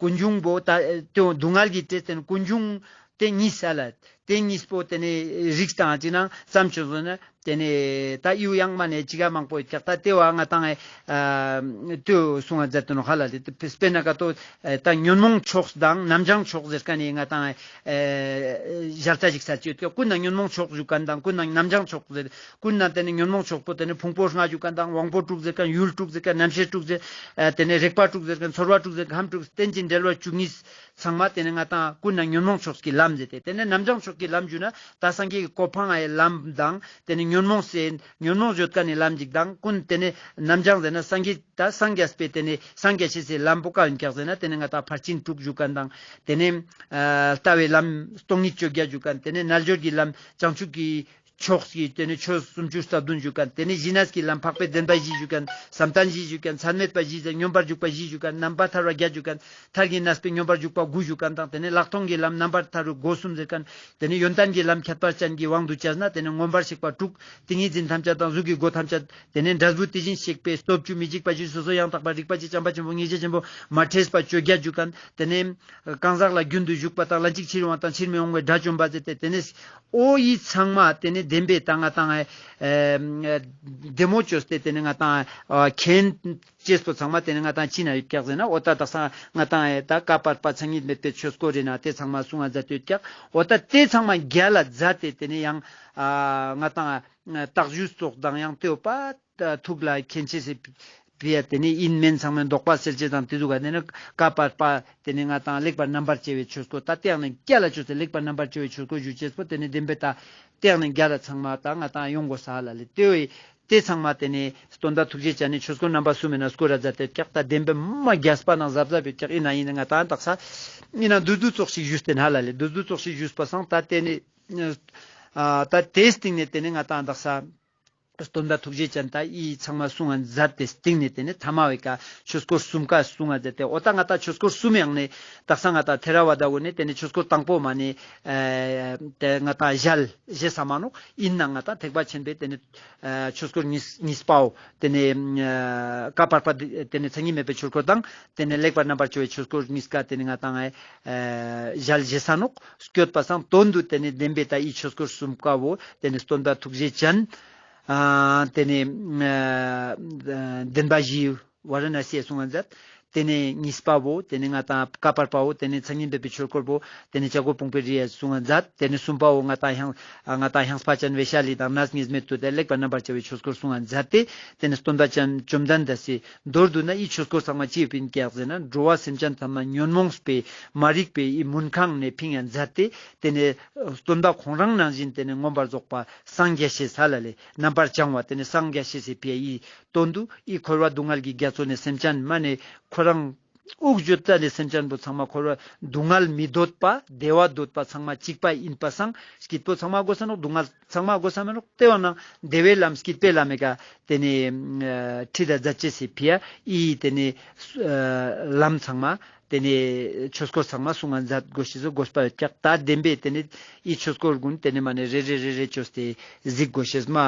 ཀུན་འབྱུང་པོ་ད་ཨེ་དེ་སྡུག་བསྔལ་གྱི་བྲེས་དེ་ནེ་ཀུན་འབྱུང་དེ་གཉིས་ཧ་ལ་དེ་གཉིས་པོ་དེ་ནེ་རིགས་དང་ཅི་ནང་ཙམ་ཆོས་སོ་ན་དེ་ནེ་ད་ཡུ་ཡང་མ་ནེ་ཅི་ག་མང་པོ་ཡོད་ཀྱག། ད་དེ་བ་ང་ཏང་ཨེ་ཨ་དུ་གསུང་ང་མཛད་དེ་ནོག་ཧ་ལ་དེ་སྤེར་ན་ཀ་ཏོ་ཨེ་ད་ཉོན་མོངས་ཕྱོགས་དང་རྣམ་བྱང་ཕྱོགས་ཟེར་མཁན་ནི་ང་ཏང་ཨེ་ཨེ་ཞལ་ཆ་ཞིག་ས་ཅི་ཡོད་ཀྱག། ཀུན་ན་ཉོན་མོངས་ཕྱོགས་ཞུ་མཁན་དང་ཀུན་ན་རྣམ་བྱང་ཕྱོགས་ཟེར་ཀུན་ན་དེ་ནེ་ཉོན་མོངས་ཕྱོགས་པོ་དེ་ནེ་ཕུང་པོ་ལྔ་ཞུ་མཁན་དང་དབང་པོ་དྲུག་ཟེར་མཁན་ཡུལ་དྲུག་ཟེར་མཁན་རྣམ་ཤེས་དྲུག་ཟེར་ཨ་དེ་ནེ་རེག་པ་དྲུག་ཟེར་མཁན་ཚོར་བ་དྲུག་ཟེར་མཁན་ཁམས་དྲུག་རྟེན་ཅིང་འབྲེལ་བ་བཅུ་གཉིས་ཚང་མ་དེ་ནེ་ང་ཏང་ཀུན་ན་ཉོན་མོངས་ཕྱོགས་ཀྱི་ལམ་ཟེར་ཏེ་དེ་ནེ་རྣམ་བྱང་ཕྱོགས་ཀྱི་ལམ་ཞུ་ན་ད་སངས་རྒྱས་ཀྱི་གོ་འཕང་ངི་ལམ་དང་དེ་ནེ་ཉོན་མོངས་སེ་ཉོན་མོངས་ཡོད་མཁན་ནི་ལམ་ཞིག་དང་ཀུན་དེ་ནེ་རྣམ་བྱང་ཟེར་ན་སངས་རྒྱས་ད་སངས་རྒྱས་པའི་དེ་ནེ་སངས་རྒྱས་ཤེས་སི་ལམ་པོ་ཀ་ཡིན་ཀྱག་ཟེར་ན་དེ་ནེ་ང་ཏང་ཕར་ཕྱིན་དྲུག་ཞུ་མཁན་དང་དེ་ནེ་ཨ་ལྟ་བའི་ལམ་སྟོང་ཉིད་བཅོ་བརྒྱད་ཞུ་མཁན་དེ་ནེ་རྣལ་འབྱོར་གྱི་ལམ་བྱང་ཆུབ་ཀྱི་ཕྱོགས་ཀྱི་དེ་ནེ་ཆོས་སུམ་ཅུ་རྩ་བདུན་ཞུ་མཁན་དེ་ནེ་ཞི་གནས་ཀྱི་ལམ་འཕགས་པའི་བདེན་པ་བཞི་ཞུ་མཁན་བསམ་གཏན་བཞི་ཞུ་མཁན་མཚམས་མེད་པ་བཞི་ཟེར་སྙོམས་པར་འཇུག་པ་བཞི་ཞུ་མཁན་རྣམ་པར་ཐར་པ་བརྒྱད་ཞུ་མཁན་མཐར་གྱིས་གནས་པའི་སྙོམས་པར་འཇུག་པ་དགུ་ཞུ་མཁན་དང་དེ་ནེ་ལྷག་མཐོང་གི་ལམ་རྣམ་པར་ཐར་པའི་སྒོ་གསུམ་ཟེར་མཁན་དེ་ནེ་ཡོན་ཏན་གྱི་ལམ་ཁྱད་པར་ཅན་གྱི་དབང་དུ་བྱས་ན་དེ་ནེ་མངོན་པར་ཤེས་པ་དྲུག་ཏིང་ངེ་འཛིན་ཐམས་ཅད་དང་གཟུགས་ཀྱི་སྒོ་ཐམས་ཅད་དེ་ནེ་འབྲས་བུ་དེ་བཞིན་གཤེགས་པའི་སྟོབས་བཅུ་མི་འཇིགས་པ་བཞི་སོ་སོ་ཡང་དག་པ་རིག་པ་གཅིག་བྱམས་པ་ཆེན་པོ་ངེས་ཤེས་ཆེན་པོ་མ་ཕྲལ་བ་བཅོ་བརྒྱད་ཞུ་མཁན་དེ་ནེ་གང་ཟག་ལ་རྒྱུན་དུ་ཞུགས་པ་དང་ལན་གཅིག་ཕྱིར་འོང་བ་དང་ཕྱིར་མི་འོང་བའི་དགྲ་བཅོམ་པ་ཟེར་ཏེ་དེ་ནེ་འོ་ཡི་ཚང་མ་དེ་ནེ་བདེན་པའི་ད་ང་ཏང་ཨེ་བདེ་མོ་བཅོས་ཏེ་དེ་ནེ་ང་ཏང་ཨ་མཁྱེན་ཅེས་པོ་ཚང་མ་དེ་ནེ་ང་ཏང་ཅི་ན་ཡོད་ཀྱག་ཟེར་ན་འོ་ད་དག་ས་ང་ཏང་ཨེ་ད་བཀའ་བར་པ་མཚན་ཉིད་མེད་པའི་ཆོས་སྐོར་རེ་ན་དེ་ཚང་མ་གསུང་ང་མཛད་དེ་ཡོད་ཀྱག། འོ་ད་དེ་ཚང་མ་རྒྱལ་ལ་མཛད་དེ་དེ་ནེ་ཡང་ཨ་ང་ཏང་ཨ་བརྟག་ཞུས་སོགས་དང་ཡང་དེ་བ་ཐུགས་ལ་མཁྱེན་ཆེས་སི་ཕི་ཡ་དེ་ནེ་ཡིན་མིན་ཚང་མའི་དོགས་པ་སེལ་ཅེས་དང་དེ་ཟུག་ག་དེ་ནེ་བཀའ་བར་པ་དེ་ནེ་ང་ཏང་ལེགས་པར་རྣམ་པར་དཔྱད་པའི་ཆོས་སྐོར་ད་དེ་ཡང་ནེ་རྒྱལ་ལ་བཅོས་ཏེ་ལེགས་པར་རྣམ་པར་དཔྱད་པའི་ཆོས་སྐོར་ཞུ་ཅེས་པོ་དེ་ནེ་བདེན་པའི་ད་དེ་ཡང་ནེ་རྒྱལ་ལ་ཚང་མ་ད་ང་ཏང་ཡོང་དགོས་ས་ལ་ལེ། དེ་བས་དེ་ཚང་མ་དེ་ནེ་སྟོན་པ་ཐུགས་རྗེ་ཅན་ནི་ཆོས་སྐོར་རྣམ་པ་གསུམ་མེ་ན་སྐོར་ར་མཛད་དེ་ཀྱག། ད་བདེན་པའི་མ་རྒྱས་པ་ནང་གཟབ་གཟབ་ཡོད་ཀྱག། ཡིན་ན་ཡིན་ན་ང་ཏང་དག་ས་ཡིན་ན་འདུ་འདུ་ཚོགས་ཤིག་ཞུས་ཏེ་ན་ལ་ལེ། འདུ་འདུ་ཚོགས་ཤིག་ཞུས་པ་སང་ད་དེ་ནེ་ཨ་ད་དེའི་སྟེང་ནེ་དེ་ནེ་ང་ཏང་དག་ས་སྟོན་པ་ཐུགས་རྗེ་ཅན་ད་ཡི་ཚང་མ་གསུང་ང་མཛད་དེ་སྟེང་ནེ་དེ་ནེ་ཐ་མ་བའི་ཀ་ཆོས་སྐོར་གསུམ་ཀ་གསུང་ང་མཛད་དེ་འོ་ད་ང་ཏང་ཆོས་སྐོར་གསུམ་ཡང་ནེ་དག་ས་ང་ཏང་ཐེ་ར་ཝ་ད་གུན་ནེ་དེ་ནེ་ཆོས་སྐོར་དང་པོ་མ་ནེ་ཨེ་དེ་ང་ཏང་ཞལ་བཞེས་ས་མ་ནོག། ཡིན་ན་ང་ཏང་ཐེག་པ་ཆེན་པོའི་དེ་ནེ་ཨེ་ཆོས་སྐོར་གཉིས་གཉིས་པའོ། དེ་ནེ་ཨེ་བཀའ་བར་པ་དེ་ནེ་མཚན་ཉིད་མེད་པའི་ཆོས་སྐོར་དང་དེ་ནེ་ལེགས་པར་རྣམ་པར་དཔྱད་པའི་ཆོས་སྐོར་གཉིས་ཀ་དེ་ནེ་ང་ཏང་ཨེ་ཞལ་བཞེས་ས་ནོག། སྐྱོད་པ་སང་དོན་དུ་དེ་ནེ་བདེན་པའི་ད་ཡི་ཆོས་སྐོར་གསུམ་ཀ་བོ་དེ་ནེ་སྟོན་པ་ཐུགས་རྗེ་ཅན་ཨ་དེ་ནེ་ཨ་བདེན་པ་བཞིའི་ཝ་ར་ཎ་སིའི་གསུང་ང་མཛད། དེ་ནེ་གཉིས་པ་བོ་དེ་ནེ་ང་ཏང་བཀའ་བར་པ་བོ་དེ་ནེ་མཚན་ཉིད་མེད་པའི་ཆོས་སྐོར་བོ་དེ་ནེ་བྱ་རྒོད་ཕུང་པོའི་རིའི་གསུང་ང་མཛད། དེ་ནེ་གསུམ་པ་བོ་ང་ཏང་ཧང་ང་ཏང་ཧང་སྤ་ཅན་བེ་ཤ་ལི་དང་གནས་ངེས་མེད་དུ་དེ་ལེགས་པར་རྣམ་པར་དཔྱད་པའི་ཆོས་སྐོར་གསུང་ང་མཛད་དེ། དེ་ནེ་སྟོན་པ་ཅན་བཅོམ་ལྡན་འདས་སི་མདོར་བསྡུ་ན་ཡི་ཆོས་སྐོར་ཚང་མ་ཅི་ཡོད་པིན་ཀྱག་ཟེར་ན་འགྲོ་བ་སེམས་ཅན་ཐམས་ཅད་ཉོན་མོངས་པའི་མ་རིག་པའི་ཡི་མུན་ཁང་ནེ་ཕིང་ང་མཛད་དེ། དེ་ནེ་སྟོན་པ་ཁོང་རང་ནང་བཞིན་དེ་ནེ་མངོན་པར་རྫོགས་པ་སངས་རྒྱས་ཤེས་ས་ལ་ལེ་རྣམ་པར་བྱང་བ་དེ་ནེ་སངས་རྒྱས་ཤེས་སི་ཕི་ཡ་ཡི་དོན་དུ་ཡི་འཁོར་བ་སྡུག་བསྔལ་གྱི་རྒྱ་མཚོ་ནེ་སེམས་ཅན་མ་ནེ་ཁོ་རང་ དབུགས་བརྗོད་ད་ནི་སེམས་ཅན་པོ་ཚང་མ་འཁོར་བ་སྡུག་བསྔལ་མི་འདོད་པ་བདེ་བ་འདོད་པ་ཚང་མ་གཅིག་པ་ཡིན་པ་སང་སྐྱིད་པོ་ཚང་མ་དགོས་ས་ནོག། སྡུག་བསྔལ་ཚང་མ་དགོས་ས་མེད་ནོག། དེ་བ་ན་བདེ་བའི་ལམ་སྐྱིད་པའི་ལམ་མེ་ཀ་དེ་ནི་ཁྲིད་ད་མཛད་ཅེས་སི་ཕི་ཡ་ཨི་དེ་ནི་ལམ་ཚང་མ་དེ་ནས་ཆོས་སྐོར་ཚང་མ་གསུང་ང་མཛད་དགོས་ཤེས་སུ་དགོས་པ་ཡོད་ཀྱག། ད་བདེན་པས་དེ་ནས་ཨི་ཆོས་སྐོར་ཀུན་དེ་ནས་མ་ནས་རེ་རེ་རེ་རེ་བཅོས་ཏེ་གཟིགས་དགོས་ཤེས་མ་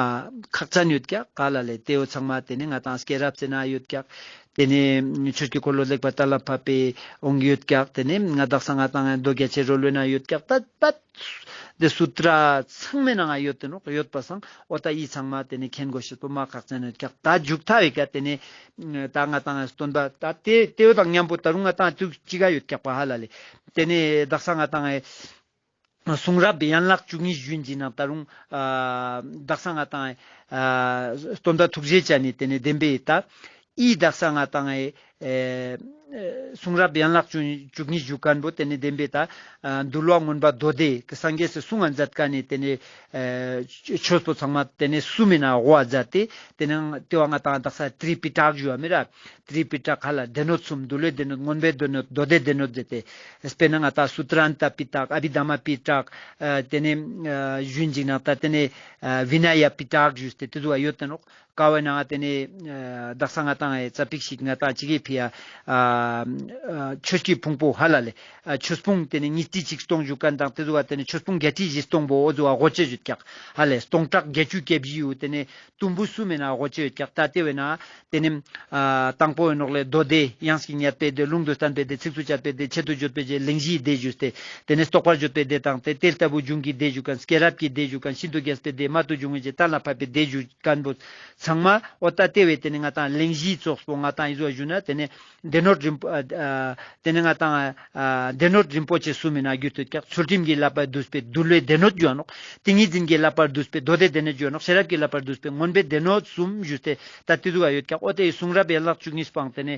ཁག་ཅན་ཡོད་ཀྱག། ག་ལ་ལས་དེའོ་ཚང་མ་དེ་ནས་ང་ཏང་སྐྱེས་རབས་ཟེར་ན་ཡོད་ཀྱག། དེ་ནས་ཆོས་ཀྱི་འཁོར་ལོ་ལེགས་པར་དར་ལ་ཕབ་པའི་འོང་གི་ཡོད་ཀྱག། དེ་ནས་ང་དག་ས་ང་ཏང་མདོ་རྒྱ་ཆེར་རོལ་བའི་ནང་ཡོད་ཀྱག། ད་ད་དེ་སུ་ཏྲ་ཚང་མའི་ནང་ང་ཡོད་དེ་ནོག། ཡོད་པ་སང་འོ་ད་ཨི་ཚང་མ་དེ་ནས་མཁྱེན་དགོས་ཤེས་པོ་མ་ཁག་ཅན་ཡོད་ཀྱག། ད་མཇུག་མཐའ་བའི་ཀ་དེ་ནས་ད་ང་ཏང་སྟོན་པ་ད་དེ་དེའོ་དང་མཉམ་པོ་ད་རུང་ང་ཏང་དུས་གཅིག་ག་ཡོད་ཀྱག་པ་ཧ་ལ་ལེ། དེ་ནས་དག་ས་ང་ཏང་གསུང་རབ་ཡན་ལག་བཅུ་གཉིས་ཞུན་གྱི་ནང་ད་རུང་ཨ་དག་ས་ང་ཏང་ཨ་སྟོན་པ་ཐུགས་རྗེ་ཅན་ནི་དེ་ནས་བདེན་པའི་ད་ཨི་དག་ས་ང་ཏང་ཨེ་གསུང་རབ་ཡན་ལག་བཅུ་བཅུ་གཉིས་ཞུ་མཁན་པོ་དེ་ནས་བདེན་པའི་ད་ཨ་འདུལ་བ་མངོན་པ་མདོ་སྡེ་གི་སངས་རྒྱས་སི་གསུང་ང་མཛད་མཁན་ནི་དེ་ནས་ཨེ་ཆོས་པོ་ཚང་མ་དེ་ནས་གསུམ་མི་ན་དབུ་མཛད་དེ་དེ་ནས་དེ་བ་ང་ཏང་དག་ས་ཏྲི་པི་ཏག་ཞུ་བ་མི་ར། ཏྲི་པི་ཏག་ཧ་ལ་སྡེ་སྣོད་གསུམ་འདུལ་བའི་སྡེ་སྣོད་མངོན་པའི་སྡེ་སྣོད་མདོ་སྡེའི་སྡེ་སྣོད་ཟེར་ཏེ། དཔེར་ན་ང་ཏང་སུ་ཏྲ་ནྟ་པི་ཏག་ཨ་བྷི་དྷརྨ་པི་ཏག་ཨ་དེ་ནས་ཨ་ཞུན་ཅིག་ན་ད་དེ་ནས་ཨ་བི་ན་ཡ་པི་ཏག་ཞུས་ཏེ་དེ་ཚོ་བ་ཡོད་དེ་ནོག། ཀ་བའི་ནང་ང་དེ་ནས་ཨ་དག་ས་ང་ཏང་ཨེ་ཙ་པིག་ཞིག་ང་ཏང་ཅིག་གི་ཕི་ཡ་ཨ་ཨ་ཆོས་ཀྱི་ཕུང་པོ་ཧ་ལ་ལེ། ཨ་ཆོས་ཕུང་དེ་ནས་ཉི་ཁྲི་ཆིག་སྟོང་ཞུ་མཁན་དང་དེ་ཚོ་བ་དེ་ནས་ཆོས་ཕུང་བརྒྱད་ཁྲི་བཞི་སྟོང་པོ་འོ་ཚོ་བ་དགོས་ཆེ་ཞུ་ཀྱག་ཧ་ལེ། སྟོང་ཕྲག་བརྒྱད་ཅུ་གྱ་བཞི་ཡོད་དེ་ནས། དུམ་བུ་གསུམ་མི་ན་དགོས་ཆེ་ཡོད་ཀྱག། ད་དེ་བས་ན་དེ་ནི་ཨ་དང་པོ་ཡིན་ནོག་ལེ་མདོ་སྡེ། ཡང་ཞིག་ཉན་པའི་སྡེ། ལུང་དུ་བསྟན་པའི་སྡེ། ཚིགས་སུ་བཅད་པའི་སྡེ། ཆེད་དུ་བརྗོད་པའི་སྡེ། གླེང་གཞིའི་སྡེ་ཞུས་ཏེ། དེ་ནས་རྟོགས་པར་བརྗོད་པའི་སྡེ་དང་དེ་དེ་ལྟ་བུ་འབྱུང་གི་སྡེ་ཞུ་མཁན། སྐྱེས་རབས་ཀྱི་སྡེ་ཞུ་མཁན། ཤིན་ཏུ་རྒྱས་པའི་སྡེ། རྨད་དུ་བྱུང་བའི་སྡེ། གཏན་ལ་ཕབ་པའི་སྡེ་ཞུ་མཁན་པོ་ཚང་མ་འོ་ད་དེ་བས་དེ་ནི་ང་ཏང་གླེང་གཞིའི་ཚོགས་པོ་ང་ཏང་ཡིན་ཟོ་ཞུ་ན་དེ་ནི་སྡེ་སྣོད་རིམ་པོ་ཨ་ཨ་དེ་ནི་ང་ཏང་ཨ་སྡེ་སྣོད་རིན་པོ་ཆེ་གསུམ་མི་ན་རྒྱུད་དུ་ཀྱག། ཚུལ་ཁྲིམས་ཀྱི་བསླབ་པ་བསྡུས་པའི་འདུལ་བའི་སྡེ་སྣོད་ཞུ་ནོག། ཏིང་ངེ་འཛིན་གྱི་བསླབ་པ་བསྡུས་པའི་མདོ་སྡེའི་སྡེ་སྣོད་ཞུ་ནོག། ཤེས་རབ་ཀྱི་བསླབ་པ་བསྡུས་པའི་མངོན་པའི་སྡེ་སྣོད་གསུམ་ཞུས་ཏེ་ད་དེ་ཚོ་བ་ཡོད་ཀྱག། འོ་དེ་གསུང་རབ་ཡན་ལག་བཅུ་གཉིས་པའང་དེ་ནི་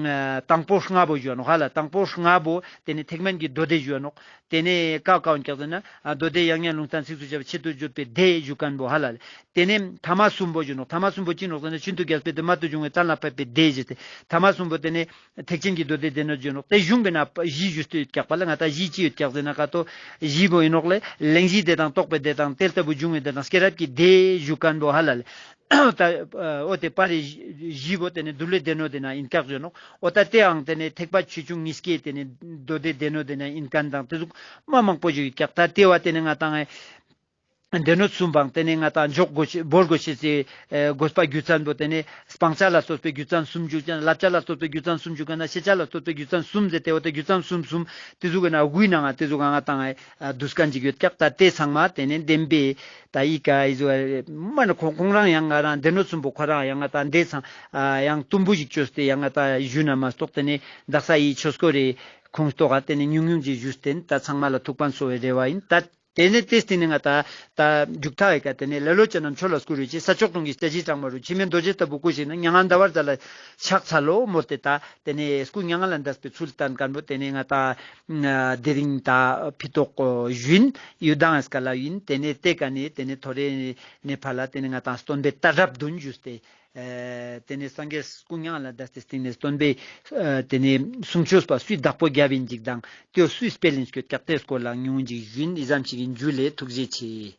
ཨ་དང་པོ་ལྔ་པོ་ཞུ་ནོག་ཧ་ལ། དང་པོ་ལྔ་པོ་དེ་ནི་ཐེག་དམན་གྱི་མདོ་སྡེ་ཞུ་ནོག། དེ་ནས་ཀ་ཀ་འོན་ཀྱག་ཟེར་ན་ཨ་མདོ་སྡེ་ཡང་སྙིང་ལུང་བསྟན་ཚིགས་སུ་བཅད་པ་ཆེད་དུ་བརྗོད་པའི་སྡེ་ཞུ་མཁན་པོ་ཧ་ལ་ལེ། དེ་ནས་ཐ་མ་གསུམ་པོ་ཞུ་ནོག། ཐ་མ་གསུམ་པོ་ཅི་ནོག་ཟེར་ན་ཤིན་ཏུ་རྒྱས་པའི་སྡེ། རྨད་དུ་བྱུང་བའི་སྡེ། གཏན་ལ་ཕབ་པའི་སྡེ་ཞུས་ཏེ། ཐ་མ་གསུམ་པོ་དེ་ནས་ཐེག་ཆེན་གྱི་མདོ་སྡེའི་སྡེ་སྣོད་ཞུ་ནོག། དེ་གཞུང་པོའི་ནང་བཞི་ཞུས་ཏེ་ཡོད་ཀྱག་པ་ལ་ང་ཏང་བཞི་ཅི་ཡོད་ཀྱག་ཟེར་ན་ཀ་ཏོ་བཞི་པོ་ཡིན་ནོག་ལེ། གླེང་གཞིའི་སྡེ་དང་རྟོགས་པའི་སྡེ་དང་དེ་ལྟ་བུ་འབྱུང་བའི་སྡེ་དང་སྐྱེས་རབས་ཀྱི་སྡེ་ཞུ་མཁན་པོ་ཧ་ལ་ལེ། ད་འོ་དེ་པར་རེ་བཞི་པོ་དེ་ནི་འདུལ་བའི་སྡེ་སྣོད་དེ་ན་ཡིན་ཀྱག་ཞུ་ནོག། འོ་ད་དེའང་དེ་ནི་ཐེག་པ་ཆེ་ཆུང་གཉིས་ཀའི་དེ་ནི་མདོ་སྡེའི་སྡེ་སྣོད་དེ་ན་ཡིན་མཁན་དང་དེ་ཟུག་མ་མང་པོ་ཞིག་ཡོད་ཀྱག། ད་དེ་བ་དེ་ནི་ང་ཏང་ཨེ་སྡེ་སྣོད་གསུམ་པའང་དེ་ནས་ང་ཏང་འཇོག་དགོས་ཤེས་བོར་དགོས་ཤེས་སི་ཨེ་དགོས་པ་རྒྱུ་མཚན་པོ་དེ་ནས་སྤང་བྱ་ལ་སོགས་པའི་རྒྱུ་མཚན་གསུམ་འཇུག་ཅན། བསླབ་བྱ་ལ་སོགས་པའི་རྒྱུ་མཚན་གསུམ་འཇུག་མཁན་ན་ཤེས་བྱ་ལ་སོགས་པའི་རྒྱུ་མཚན་གསུམ་ཟེར་ཏེ་འོ་དེ་རྒྱུ་མཚན་གསུམ་གསུམ་དེ་ཟུག་གི་ན་དགུའི་ནང་ང་དེ་ཟུག་ག་ང་ཏང་ཨེ་འདུས་མཁན་ཅིག་ཡོད་ཀྱག། ད་དེ་ཚང་མ་དེ་ནས་བདེན་པའི་ད་ཨི་ཀ་ཨི་ཟུག་མ་ན་ཁོང་ཁོང་རང་ཡང་ང་རང་སྡེ་སྣོད་གསུམ་པོ་ཁོ་རང་ཡང་ང་ཏང་དེ་ཚང་ཡང་དུམ་བུ་ཞིག་བཅོས་ཏེ་ཡང་ང་ཏང་ཞུ་ན་མ་གཏོགས་དེ་ནས་དག་ས་ཨི་ཆོས་སྐོར་རེ་ཁོང་གཏོགས་ཀ་དེ་ནས་ཉུང་ཉུང་ཅིག་ཞུས་ཏེ་ད་ཚང་མ་ལ་ཐུགས་ཕན་གསོ་བའི་རེ་བ་ཡིན། ད་དེ་ནས་དེ་སྟེང་ནས་ང་ཏང་ད་མཇུག་མཐའ་ཡི་ཀ་དེ་ནས་ལེ་ལོ་ཅན་རྣམས་ཆོས་ལ་བསྐུལ་བའི་ཕྱིར། ས་ཕྱོགས་གང་གི་སྐྱེ་མཆེད་གྲངས་མེད་རུ། འཆི་མེད་རྡོ་རྗེ་ལྟ་བུ་སྐུ་ཞིག་ན། མྱ་ངན་འདའ་བར་མཛད་ལ་ཕྱག་འཚལ་ལོ། མོལ་ཏེ་ད་དེ་ནས་སྐུ་མྱ་ངན་ལས་འདས་པའི་ཚུལ་བསྟན་མཁན་པོ་དེ་ནས་ང་ཏང་དེ་རིང་ད་ཕི་ཏོག་ཞུ་ཡིན། ཡུལ་དང་ཨེ་སྐལ་ལ་ཡིན། དེ་ནས་དེ་ཀ་ནས་དེ་ནས་ཐོ་རེ་ནས་ཕར་ལ་དེ་ནས་ང་ཏང་སྟོན་པའི་གཏད་རབས་བདུན་ཞུས་ཏེ། ཨེ་དེ་ནས་སངས་རྒྱས་སྐུ་མྱ་ངན་ལས་འདས་ཏེ་སྟིང་ནས་སྟོན་པའི་ཨེ་དེ་ནས་གསུང་ཆོས་པ་སུའི་བདག་པོ་རྒྱབ་ཡིན་ཅིག་དང་དེ་སུའི་སྤེལ་ཡིན་སྐྱོད་ཀྱག་དེ་སྐོར་ལ་ཉུང་ངུ་ཅིག་ཞུ་ཡིན། ཨི་ཙམ་ཞིག་ཡིན། འཇུ་ལེ། ཐུགས་རྗེ་ཆེ།